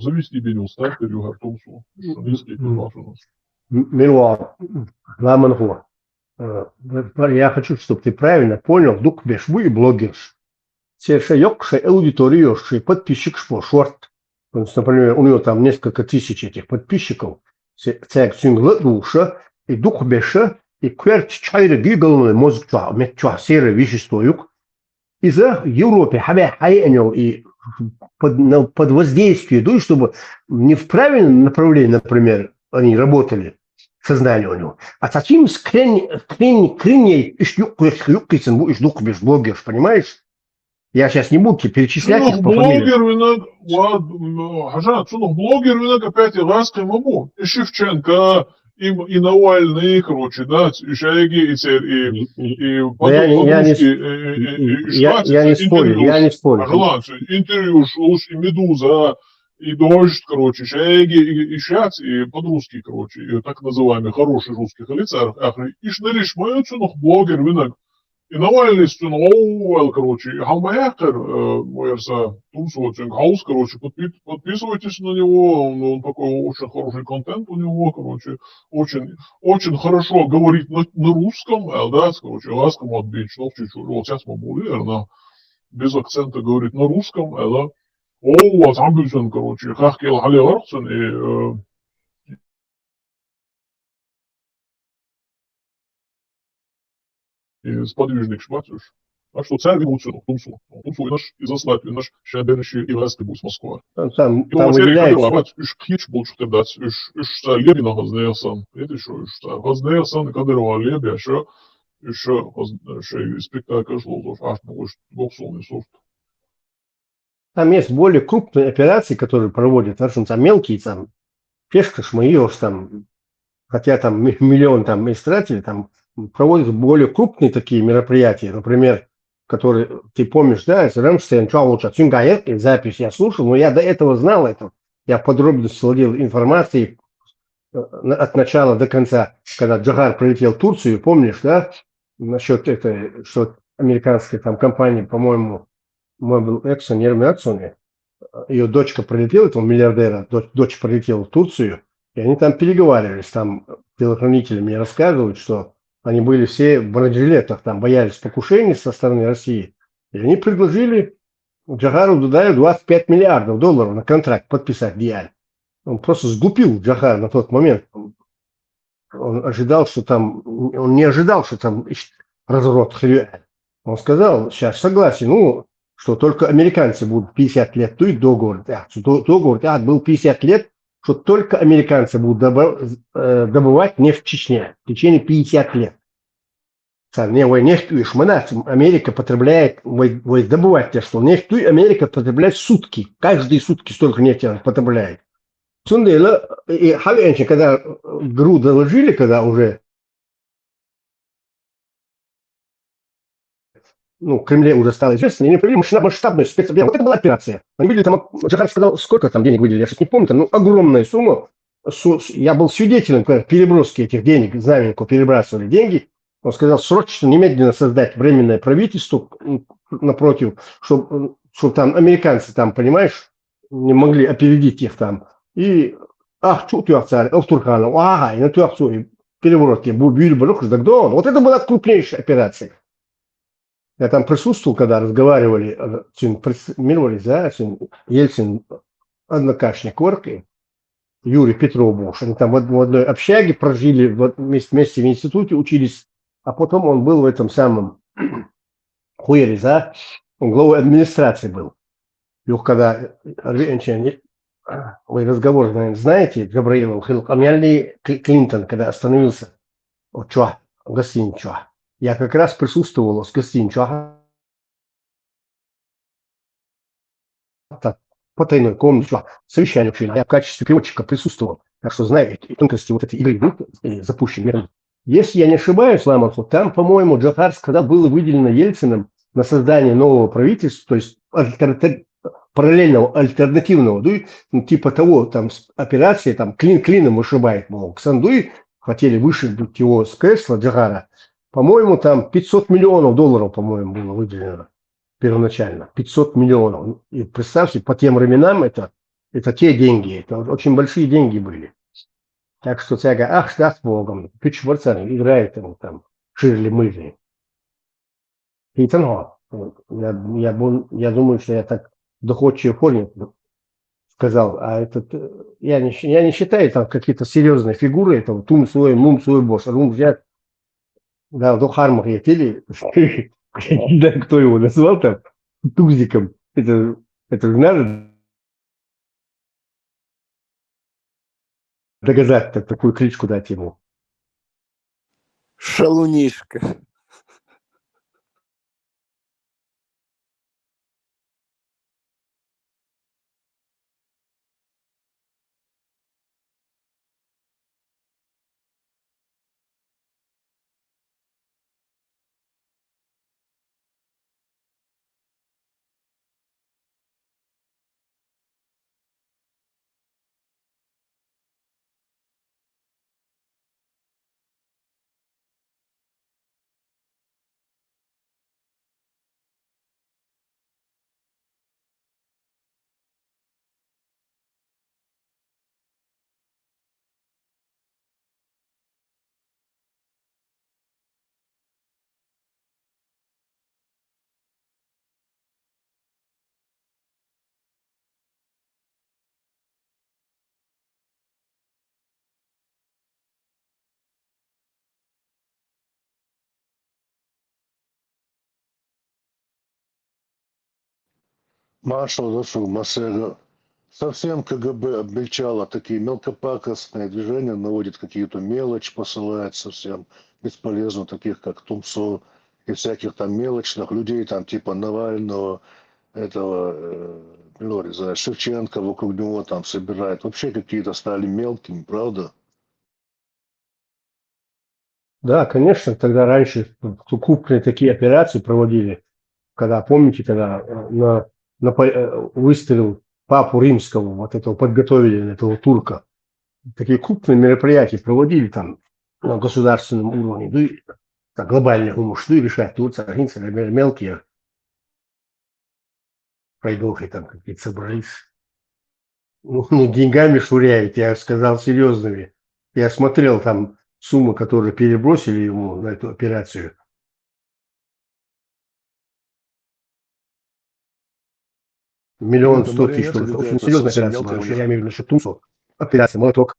завести бен йолу стартер ю хӀара тумсо. Низкий переваш у нас. Милуа, ламан хо. Э, я хочу, чтобы ты правильно понял, дукха беш ву и блогерш. Церан шайн йоккха шайн аудитория йолуш, шайн подписчикаш бо шорта. То есть, например, у него там несколько тысяч этих подписчиков, цаьрга цуьнга ла а дугӀуша, и дукха беша, и коьртачу чхьайриг ю головной мозг чохь, метта чохь серое вещество юкъа. Иза Европе хьавеа хьаеана йолу и под, на, под воздействие дуй, чтобы не в правильном направлении, например, они работали, сознание у него. А цхьа цуьнца крен, крен, криней, иштта юккъе, юккъийцина бу, иштта дукха беш блогерш, понимаешь? Я сейчас не буду тебе перечислять их по фамилиям. Цунах блогер винаг, ладно, м, хьажа, цунах блогер винаг опять и гӀазкхи ма бу. И Шевченко, и, и Навальный, короче, да, и Шайги, и цер, и, и, и, и, да, я не, я не, по-русски, и, и, и, и, и я, я не спорю, я не спорю. Хьажа, интервьюш, и Медуза, и Дождь, короче, Шайги, и, и щас, и под-русски, короче, и так называемый хороший русский лица, ахри, и шнариш, ма ю цунах блогер винаг. И Навальныйс цунах воввал, короче, и хьал ма яьккхира, э, вай аса тумсо цуьнга хьовса, короче, подпи-, подписывайтесь на него, он, он такой очень хороший контент у него, короче, очень, очень хорошо говорит на, на русском, аьлла дац, короче, ласкхо мотт бийцича нохчийчу, вот сейчас ма бу, наверное, без акцента говорит на русском, аьлла. Воввал, цхьаьна буьйсанна, короче, хахкел хьале гӀарх цунна, и, э, И сподвижникаш бац уьш. А что цаьрга вуьйцур, тумсо. Тумсо винарш, и заслать винарш, шайн берриш и гӀазкхи бу Москва. Там, там, и там вот церан выделяется. Кадырова бац, уьш кхечу болчух тера дац, уьш, уьш цара лебина хазна яхсан. Это что, уьш цара хазна яхсан, Кадырова лебеш, уьш хазна, шайн спектакльш лозуш, аш бу уьш боксовный сорт. Там есть более крупные операции, которые проводят, а там мелкие, там, пешка шмаёшь, там, хотя там ми-, миллион там истратили, там проводят более крупные такие мероприятия, например, которые, ты помнишь, да, это Рамштайн, чё лучше, Цюнгайер, и запись я слушал, но я до этого знал это, я в подробности владел информацией, э, на-, от начала до конца, когда Джохар прилетел в Турцию, помнишь, да, насчет этой, что американская там компания, по-моему, Mobil Action, не Action, ее дочка прилетела, этого миллиардера, дочь, дочь прилетела в Турцию, и они там переговаривались, там телохранители мне рассказывают, что они были все в бронежилетах, там боялись покушений со стороны России, и они предложили Джохару Дудаеву двадцать пять миллиардов долларов на контракт подписать, Диаль. Он просто сглупил, Джохар, на тот момент. Он ожидал, что там, он не ожидал, что там ищ-, разворот хлюэ. Он сказал, сейчас согласен, ну, что только американцы будут пятьдесят лет, то есть договор, да, что до-, договор, да, был пятьдесят лет, что только американцы будут добы-, э, добывать нефть в Чечне в течение пятьдесят лет. Царна вай нефть уьш ма дац, Америка потребляет, вай, вай добывать, что нефть уй, Америка потребляет в сутки, каждые сутки столько нефти она потребляет. Цундела, и хьалаэнча, когда ГРУ доложили, когда уже ну, в Кремле уже стало известно, и они провели масштаб- масштабную спецоперацию. Вот это была операция. Они выделили там, Джохар сказал, сколько там денег выделили, я сейчас не помню, там, ну, огромная сумма. Су- с- я был свидетелем, когда переброски этих денег, Знаменку перебрасывали деньги. Он сказал, срочно, немедленно создать временное правительство м, напротив, чтобы там американцы там, понимаешь, не могли опередить их там. И ах, чу тюахцар, Автурхана, ага, и на тюахцу, и переворот, и бу- бюль барух, Дагдон. Вот это была крупнейшая операция. Я там присутствовал, когда разговаривали, э, с ним, прис- мировали, да, с ним Ельцин, однокашник Корки, Юрий Петров Буш. Они там в од- в одной общаге прожили, вот вместе, вместе в институте учились, а потом он был в этом самом Хуере, да, он главой администрации был. Юх, когда Рвенчен, вы разговор, наверное, знаете, Джабраил Хил Камьяли Кли- Клинтон, когда остановился, вот чё, гостиница, я как раз присутствовал с гостиница, так, потайной комнате, чё, совещание учили, я в качестве переводчика присутствовал. Так что знаю и тонкости вот этой игры, ну, э, запущенной. Если я не ошибаюсь, Ламарху, там, по-моему, Джохар сказал, было выделено Ельциным на создание нового правительства, то есть альтер- параллельного, альтернативного, да, ну, типа того, там, с- операции, там, клин клином вышибает, мол, Ксандуй, хотели вышибить его с кресла Джохара. По-моему, там пятьсот миллионов долларов, по-моему, было выделено первоначально. Пятьсот миллионов. И представьте, по тем временам это, это те деньги, это очень большие деньги были. Так что цяга, ах, да с Богом, Пич Варцан играет ему там, ширли-мырли. И там, я, я, бу- я думаю, что я так в доходчивой форме сказал, а этот, э, я не, щ- я не считаю там какие-то серьезные фигуры, это вот Тум свой, Мум свой, Бош, Рум взять, да, до Хармах я тели, не знаю, кто его назвал там, Тузиком, это, это же надо доказать, так, такую кличку дать ему. Шалунишка. Маршал Расул Масега совсем КГБ обмельчало, такие мелкопакостные движения наводит, какие-то мелочь посылает совсем бесполезно, таких как Тумсо и всяких там мелочных людей, там типа Навального, этого, э, Милориза, Шевченко вокруг него там собирает. Вообще какие-то стали мелкими, правда? Да, конечно, тогда раньше крупные такие операции проводили, когда, помните, когда э, на, на по- э, выстрел папу римского, вот этого подготовили, этого турка. Такие крупные мероприятия проводили там на государственном уровне, ну и так, глобальный гумуш, ну и решать, ну, царгинцы, например, мелкие пройдохи там какие-то собрались. Ну, ну, деньгами швыряют, я сказал серьезными. Я смотрел там суммы, которые перебросили ему на эту операцию. Миллион сто тысяч, что ли. Очень серьезная операция была. Я имею в виду насчет Тумсо. Операция «Молоток».